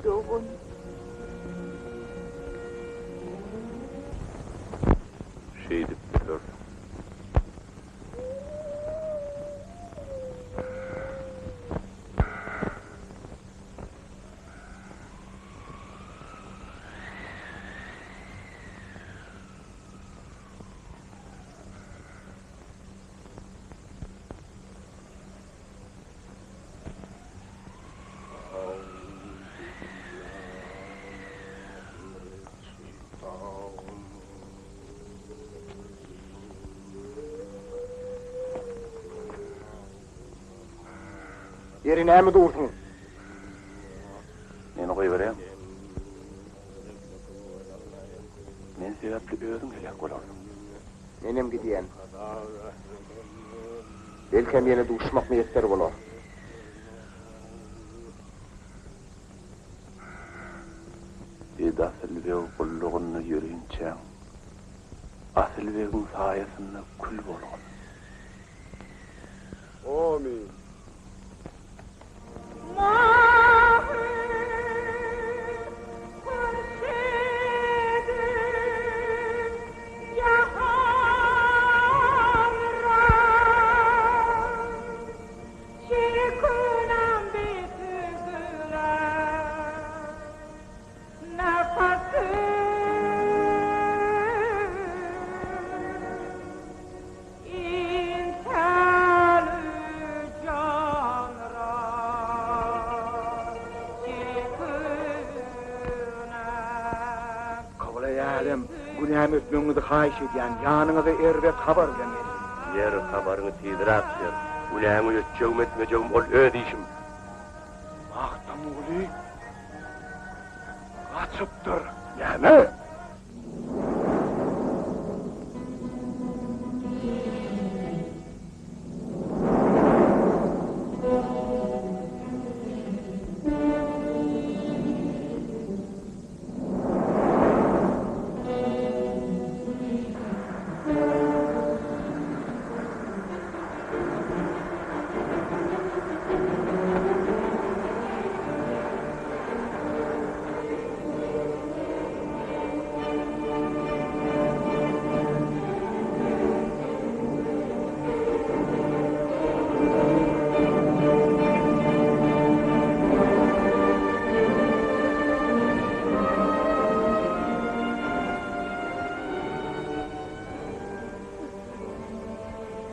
G: dogan.
A: Şeýdip ölersiň.
E: Ýeri näme dursuň?
A: Meni goýberäň. Men sebäpli özüň heläk bolarsyň.
E: Menem gidýän. Belkem ýene duşmak miýesser bolar.
A: Ed Asylbeg gullugynda ýörinçäň, Asylbegiň saýasynda kül bolgun.
D: Amin.
E: Kyblaýy älem, günämi ötmegiňizi haýyş edýän, ýanyňyza erbet habar bilen geldim.
B: Ýer, habaryňy tizräk ber. Günäňi ötjegim-ötmejegim ol öz işim.
E: Magtymguly gaçypdyr. Näme?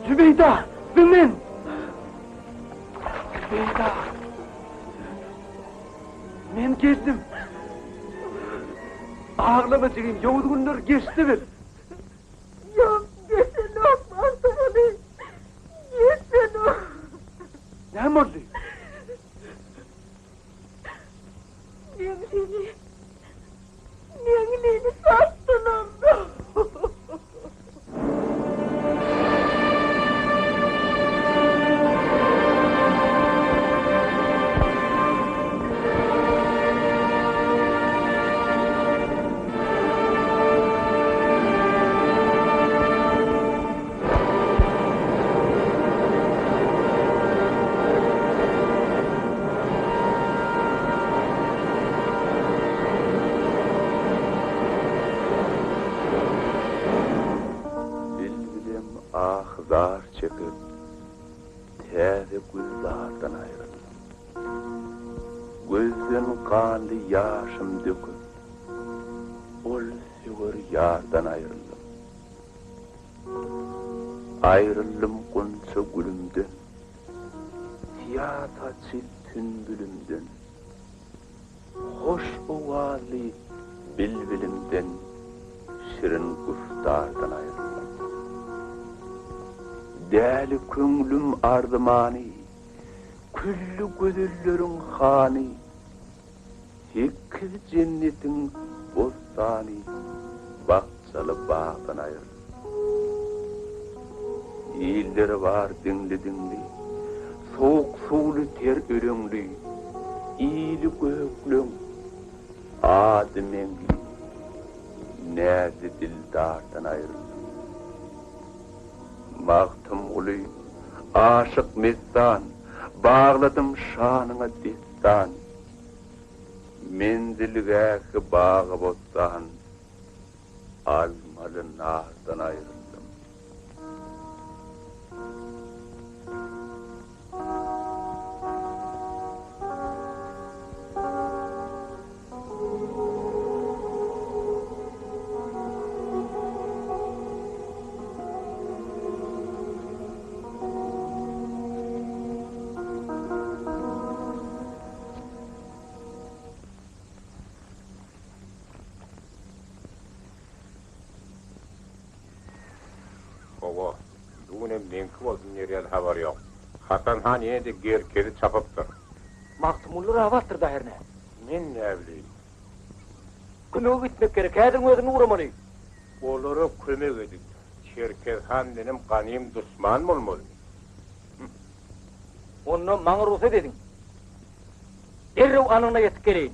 E: Zübeýda, bu men! Zübeýda! Men geldim. Aglama jigim, ýowuz günler geçdi bil.
G: Ýok, geçenok Magtymguly, geçenok.
E: Näme boldy?
G: Meňlini, Meňlini satdylar.
A: çekip, täze gülzardan aýryldym. Gözden ganly ýaşym döküp, ol söwer ýardan aýryldym. Aýryldym gunça gülümden, Syýa saçy sünbülimden. Hoş owazly bilbilimden, Şirin güftardan aýryldym. Däli köňlüm arzymany, Külli gözelleriň hany, Sekiz jennetiň bossany, Bakjaly bagdan aýryldym. Illeri bar diňli-diňli, Sowuk suwly ter öleňli, Ili gökleň, ady Meňli, Näzli dildardan aýryldym. Magtymguly, aşyk messan, Bagladym şanyňa dessan. Menzilgähi bagy-bossan, Almaly nardan aýryldym.
D: Hawa, bu günem meňki bolsun diýer ýaly habar ýok. Hasan han ýene-de Gerkezi çapypdyr.
F: Magtymguly rabatdyr-da hernä.
D: Men näbileýin.
F: Kömege gitmek gerek, häziriň özünde ugramaly.
D: Olara kömek edip, Çerkez han bilenem ganym duşman bolmalymy?
F: Onda maňa rugsat ediň. Derrew anygyna ýetip geleýin.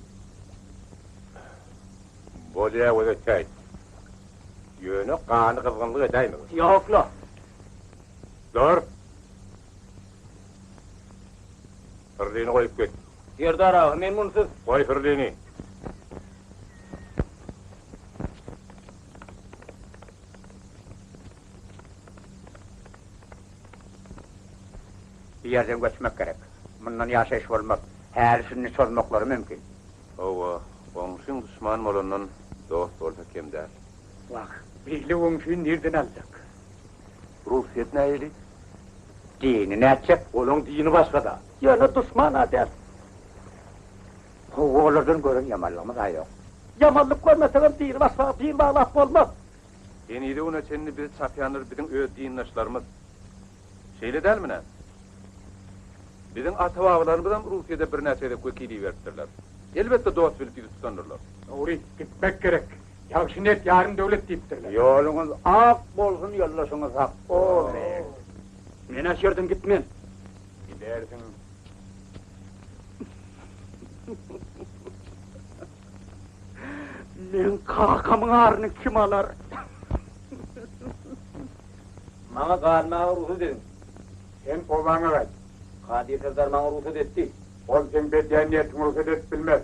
D: Bolýa gözetäýt. Ýöne gany gyzgynlyk edäýmegin.
F: Ýok-la.
D: Dur. Hyrlyny goýup git.
F: Serdar aga, men munsyz.
D: Goý hyrlyny.
C: Bu ýerden göçmek gerek. Mundan ýaşaýyş bolmaz. Häli-şindi çozmaklary mümkin.
A: Hawa, goňşyň duşman bolandan dost bolsa kem däl.
C: Wah, beýle goňşyny nirden aljak?
A: Rusyýet nähili?
C: Dini nätjek?
B: Olaň dini başga-da.
H: Ýöne duşman-a däl.
C: Hawa, olardan gören ýamanlygymyz-a ýok.
H: Ýamanlyk görmesegem dini başgaga bil baglap bolmaz.
A: Henize güne çenli bizi çapýanlar biziň öz dindaşlarymyz. Şeýle dälmi näme? Biziň ata-babalarymyzam Russiýada birnäçe gezek wekil iberipdirler. Elbetde dost bilip ýüz tutandyrlar.
E: Dogry, gitmek gerek. Ýagşy niýet ýarym döwlet diýipdirler.
C: Ýoluňyz ak bolsun, ýoldaşyňyz hak bolsun.
H: Men-ä şu ýerden gitmen.
D: Gidersiň.
H: Meň kakamyň aryny kim alar?
F: Maňa galmaga rugsat ediň.
E: Sen obaňa gaýt.
F: Kadyr serdar maňa rugsat etdi.
E: Ol seň bedýän niýetiňi rugsat edip bilmez.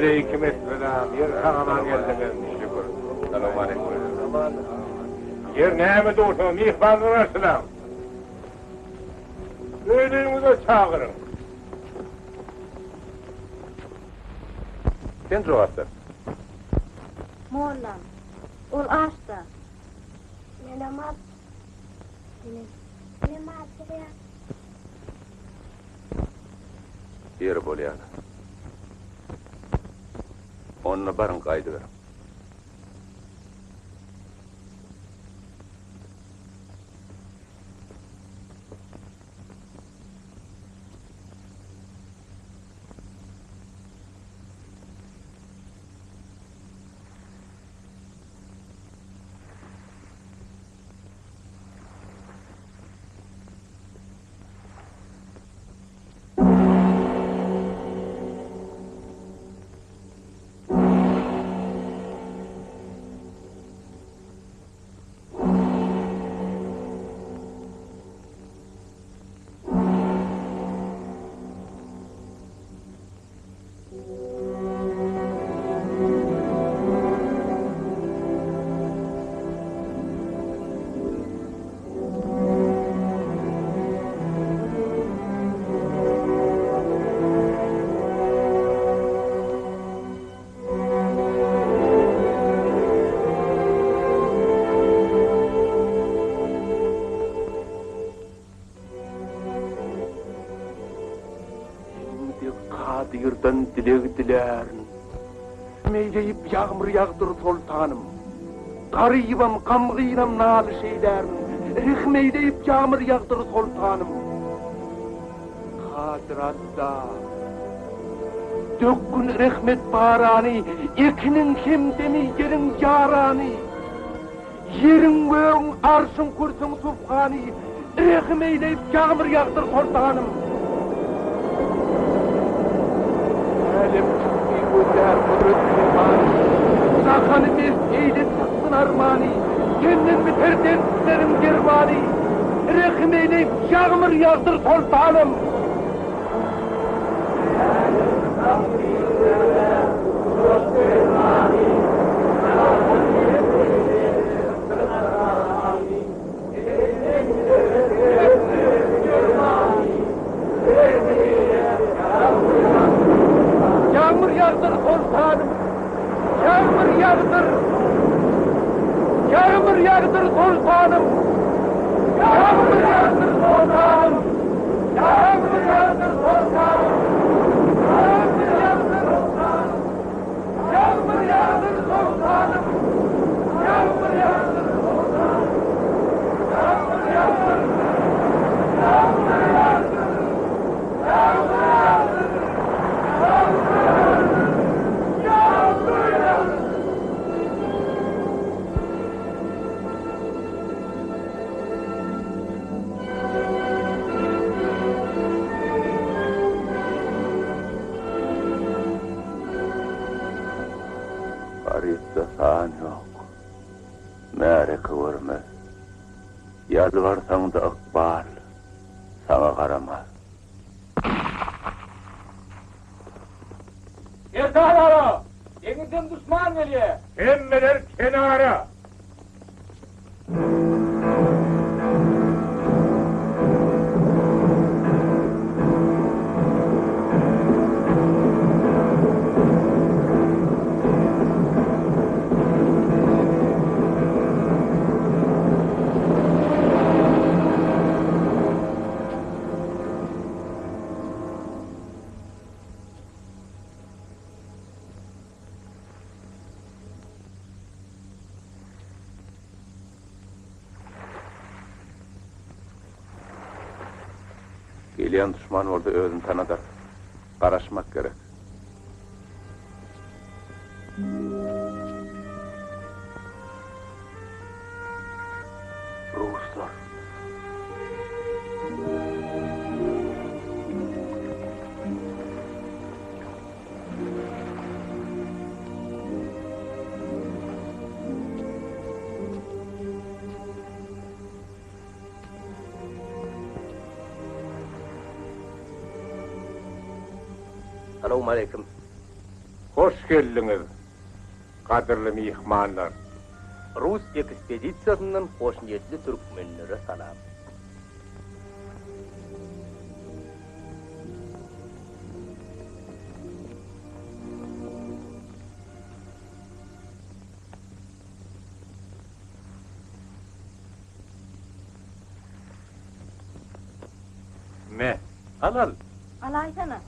D: Aleýkim esselam, ýer sag-aman geldiňizmi? Şükür. Salowmaleýkim. Ýer näme dursuňyz, myhmanlary garşylaň. Öýleriňize çagyryň. Sen jogap ber.
I: Mollam, ol aç-da.
J: Menem aç. Menem açygýan.
A: Ýeri bolýar. Onda baryň gaýdyberiň. Indi Kadyrdan dileg dilärin. Meýleýip ýagmyr ýagdyr soltanym. Garybam, gamgynam nalyş eýlärin. Rehm eýleýip ýagmyr ýagdyr soltanym. Kadyr Alla, dökgün rehmet barany, Ekiniň hemdemi, ýeriň ýarany. Ýeriň, gögüň, arşyň, kürsüň subhany, Rehim eýleýip ýagmyr ýagdyr soltanym. Älem çykdy gözlär gudrat kemany, Jahany mest eýle çyksyn armany, Senden biter dertleriň dermany, Rehim eýleýip ýagmyr ýagdyr soltanym. Ýagmyr ýagdyr soltanym, ýagmyr ýagdyr! Ýagmyr ýagdyr soltanym, ýagmyr ýagdyr soltanym! Ýagmyr ýagdyr soltanym, ýagmyr ýagdyr soltanym! Ýagmyr ýagdyr soltanym, ýagmyr ýagdyr soltanym! Ýagmyr ýagdyr, ýagmyr ýagdyr, ýagmyr ýagdyr, ýagmyr ýagdyr, ýagmyr ýagdyr! Garypda san ýok, märeke görmez. Ýalbarsaň-da ykbal saňa garamaz.
H: Serdar aga, deňizden duşman gelýä!
D: Hemmeler kenara!
A: Gelýän duşman bolsa özüni tanadar. Garaşmak gerek. Ruslar.
K: Salowmaleýkim.
D: Hoş geldiňiz, gadyrly myhmanlar!
K: Rus ekspedisiýasyndan hoşniýetli türkmenlere salam!
A: Me, al al.
I: Alaýsana.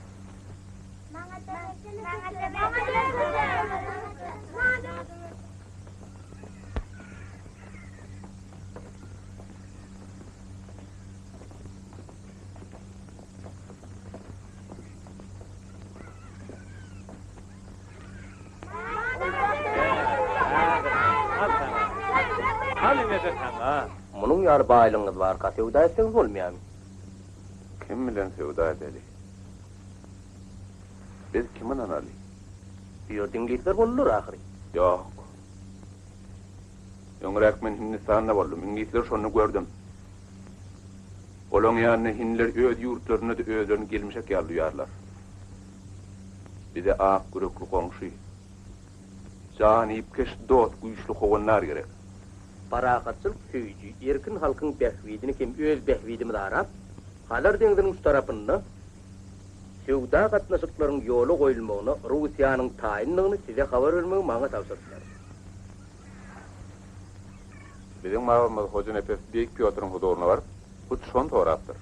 A: Al ine-de saňa.
K: Munuň ýaly baýlygyňyz barka söwda etseňiz bolmaýarmy?
A: Kim bilen söwda edeli? Biz kimi ynanaly?
K: Bu ýerde iňlisler boldular ahyry.
A: Ýok. Öňräk men Hindistanda boldum. Iňlisleri şonda gördüm. Olaň ýanynda hindiler öz ýurtlarynda-da özlerini gelmişek ýaly duýarlar. Bize ak ýürekli goňşy, janypkeş dost, güýçli howandar gerek.
K: Parahatçylyk söýüji, erkin halkyň bähbidini hem öz bähbidimiz arap, Hazar deňziniň şu tarapynda söwda gatnaşyklaryň ýola goýulmagyna Russiýanyň taýyndygyny size habar bermegi maňa tabşyrdylar.
A: Biziň babamyz Hojanepes Beýik Pýotryň huzuryna baryp, hut şony sorapdyr.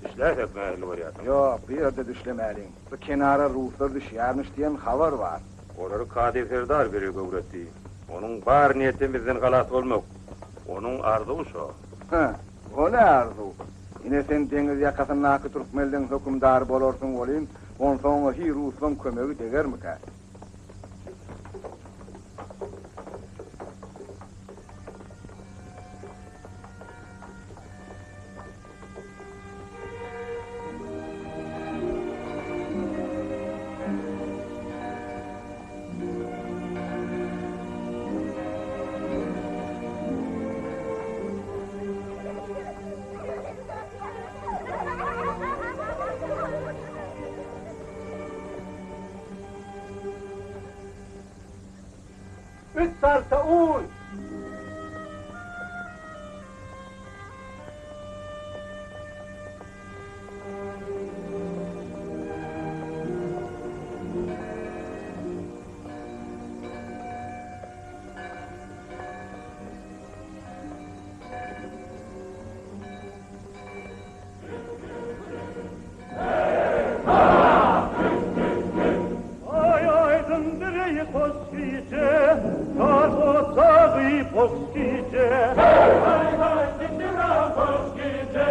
D: Düşläýsek nähili bolýarsyň?
E: Ýok, bu ýerde düşlemäliň. Bu kenara ruslar düşýärmiş diýen habar bar.
D: Olary Kadyr serdar birek öwretdi. Onuň bar niýetem bizden halas bolmak. Onuň arzuwy şo.
E: Hä, o ne arzuw? Ine sen deňiz ýakasyndaky türkmenleň hökümdary bolarsyň welin, onsoň-a hi ruslaň kömegi degermikä?
H: Üç sarça un!
L: Aý aýdyňdyr eý hoş gije, Ýar ojagy boş gije. Aý aýdyňdyr hoş gije,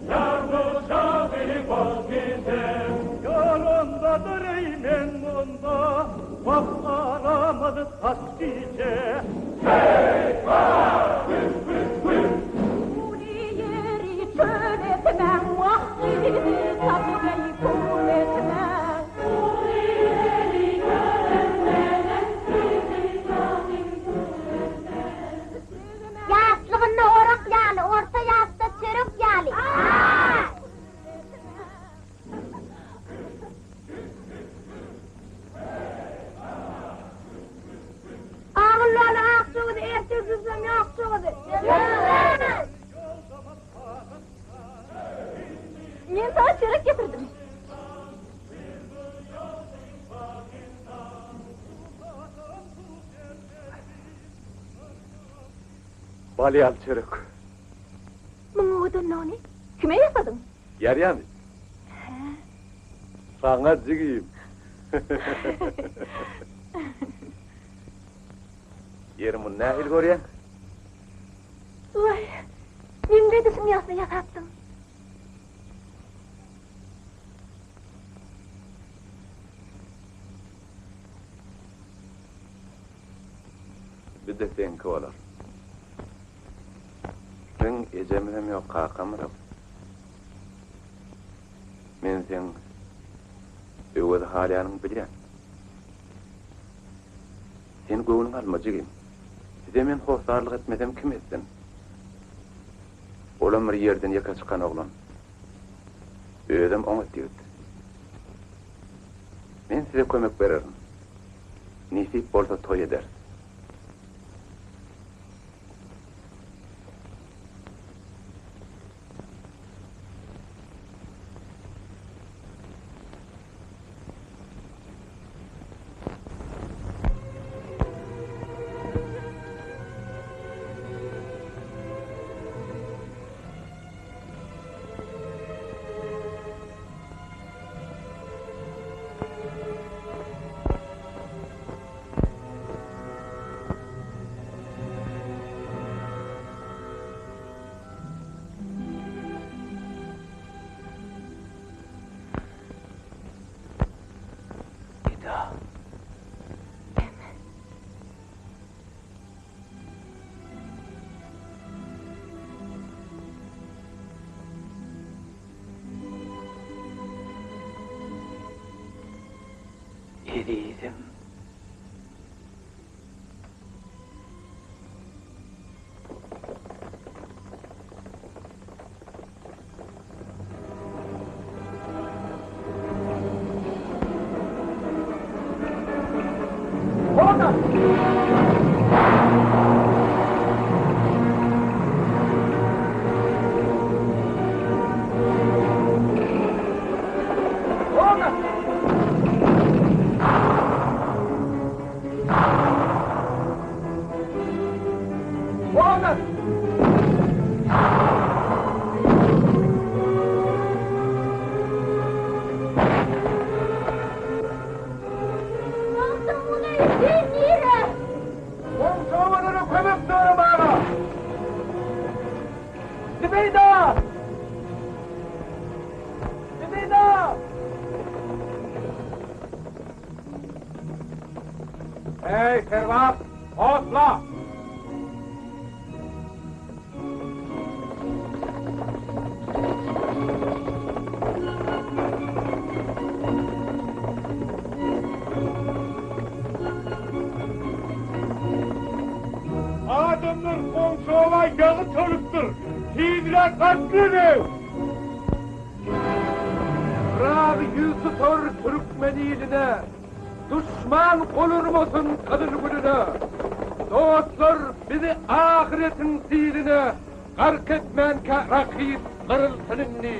L: Ýar ojagy boş gije. Ýar ondadyr eý men munda, Wagt aramyz taş gije.
I: Gury ýeri çöl etmäň, Wah, bizi tapyp pul etmäň. Gury ýeri çöl etmäň, Bizi tapyp pul etmäň.
J: Ýaşlygynda orak ýaly, orta ýaşda çörek ýaly. Agyllaly akja gyzy ertir düzsem ýakja gyzy.
G: Men saňa çörek getirdim.
A: Bal ýaly çörek.
G: Muň owadanlygyny kime ýasadyň?
A: Ýarýamy?
G: Hä.
A: Saňa jigim. Ýeri muny nähili görýäň?
G: Waý, meň edişim ýaly ýasapdyň.
A: Bir-de seňki bolar. Biziň ejemizem ýok, kakamyzam. Men seň Öwezi halaýanyňy bilýän. Sen göwnüňe alma, jigim. Size men hossarlyk etmesem, kim etsin? Olam bir ýerden ýeke çykan oglan. Özem oňat ýigit. Men size kömek bererin. Nesip bolsa toý ederis.
F: Eda. Ezizim.
J: Magtymguly, sen nire?
E: Goňşy obalara kömek soramaga! Zübeýda! Zübeýda! Eý, serbaz, otla!
D: Adamlar goňşy oba ýagy çolypdyr. Tizräk gaçyň!
E: Razy ýüz tutar türkmen iline, Duşman gol urmasyn gyzyl gülüne. Dostlar bizi ahyretiň siline Gark etmänkä rakyp gyrylsyn indi.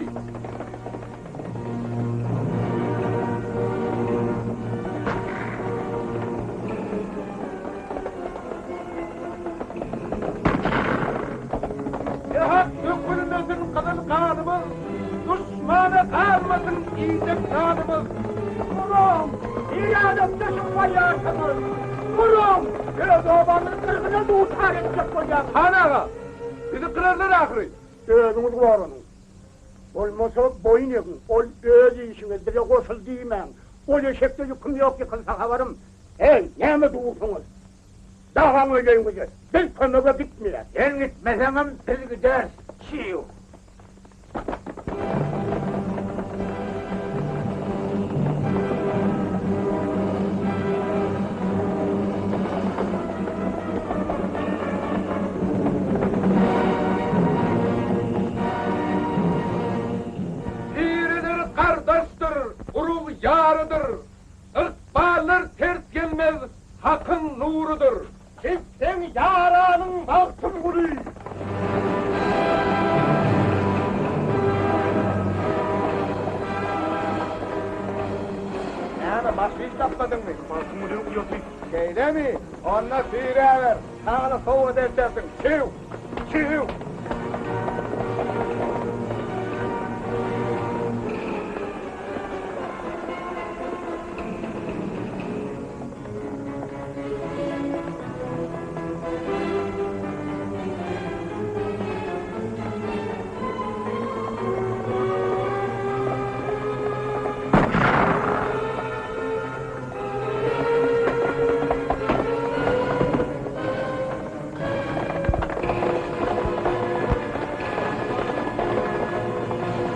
E: Nähak dökülmesin gyzyl ganymyz, Duşmana galmasyn iýjek nanymyz.
C: Duruň! Nirä dökleşip barýarsyňyz? Duruň! Öz obaňyzy gyrgyna duçar etjek bolýarsyňyz.
E: Han aga, bizi gyrarlar ahyry.
C: Özüňiz goranyň. Bolmasa boýun egiň. Ol öz işiňiz, bize goşul diýmäň. Ol eşekde ýüküm ýok, ýykylsa habarym. Heý, näme dursuňyz? Dagaň öýleňize. Biz kömege gitmeýäs.
M: Sen gitmeseňem biz gideris, çiw.
E: Diriler gardaşdyr, urug ýarydyr. Ykballar ters gelmez, Hakyň nurudyr.
C: Biz seň ýaranyň Magtymguly.
E: Näme, başga iş tapmadyňmy? Magtymgulyň uýasy. Şeýlemi? Onda süýräber, saňa-da sowgat eltersiň. Çüw! Çüw!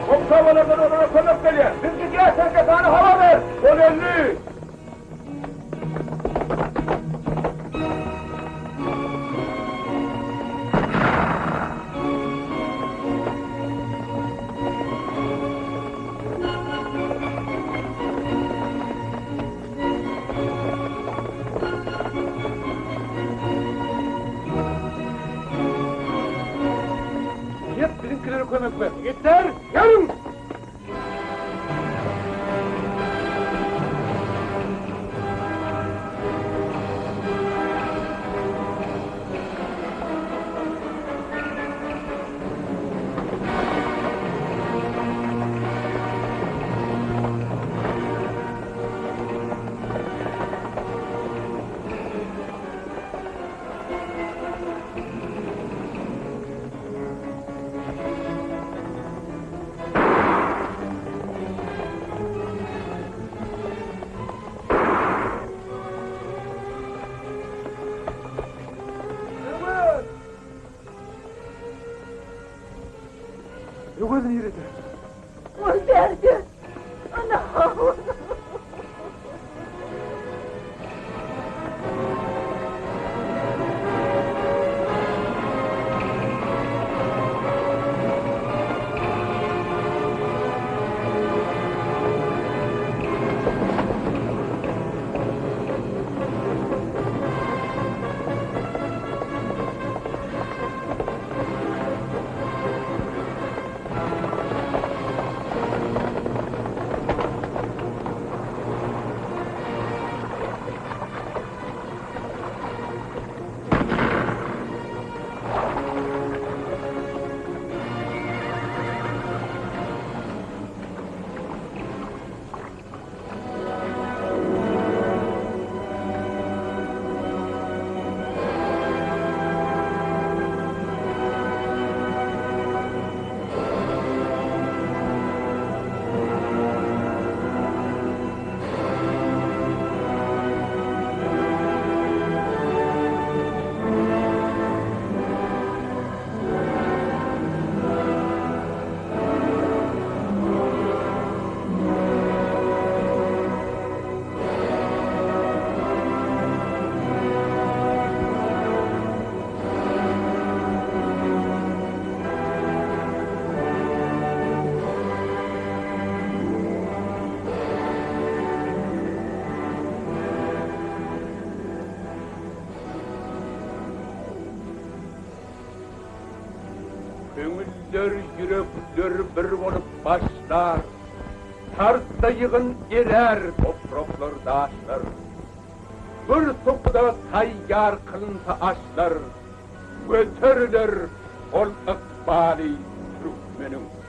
D: Goňşy obalardan olara kömek gelýär. Biz gidýäs, Serkepany habar ber! Ol öldi! Gördiňizmi? Ýigitler, ýörüň!
E: Öwez nirede?
I: Ol bärde. Ana.
D: Köňüller, ýürekler bir bolup başlar, Tartsa ýygyn erär topraklar, daşlar. Bir sokuda taýýar kylynsa aşlar, Göteriler ol ykbaly türkmeniň.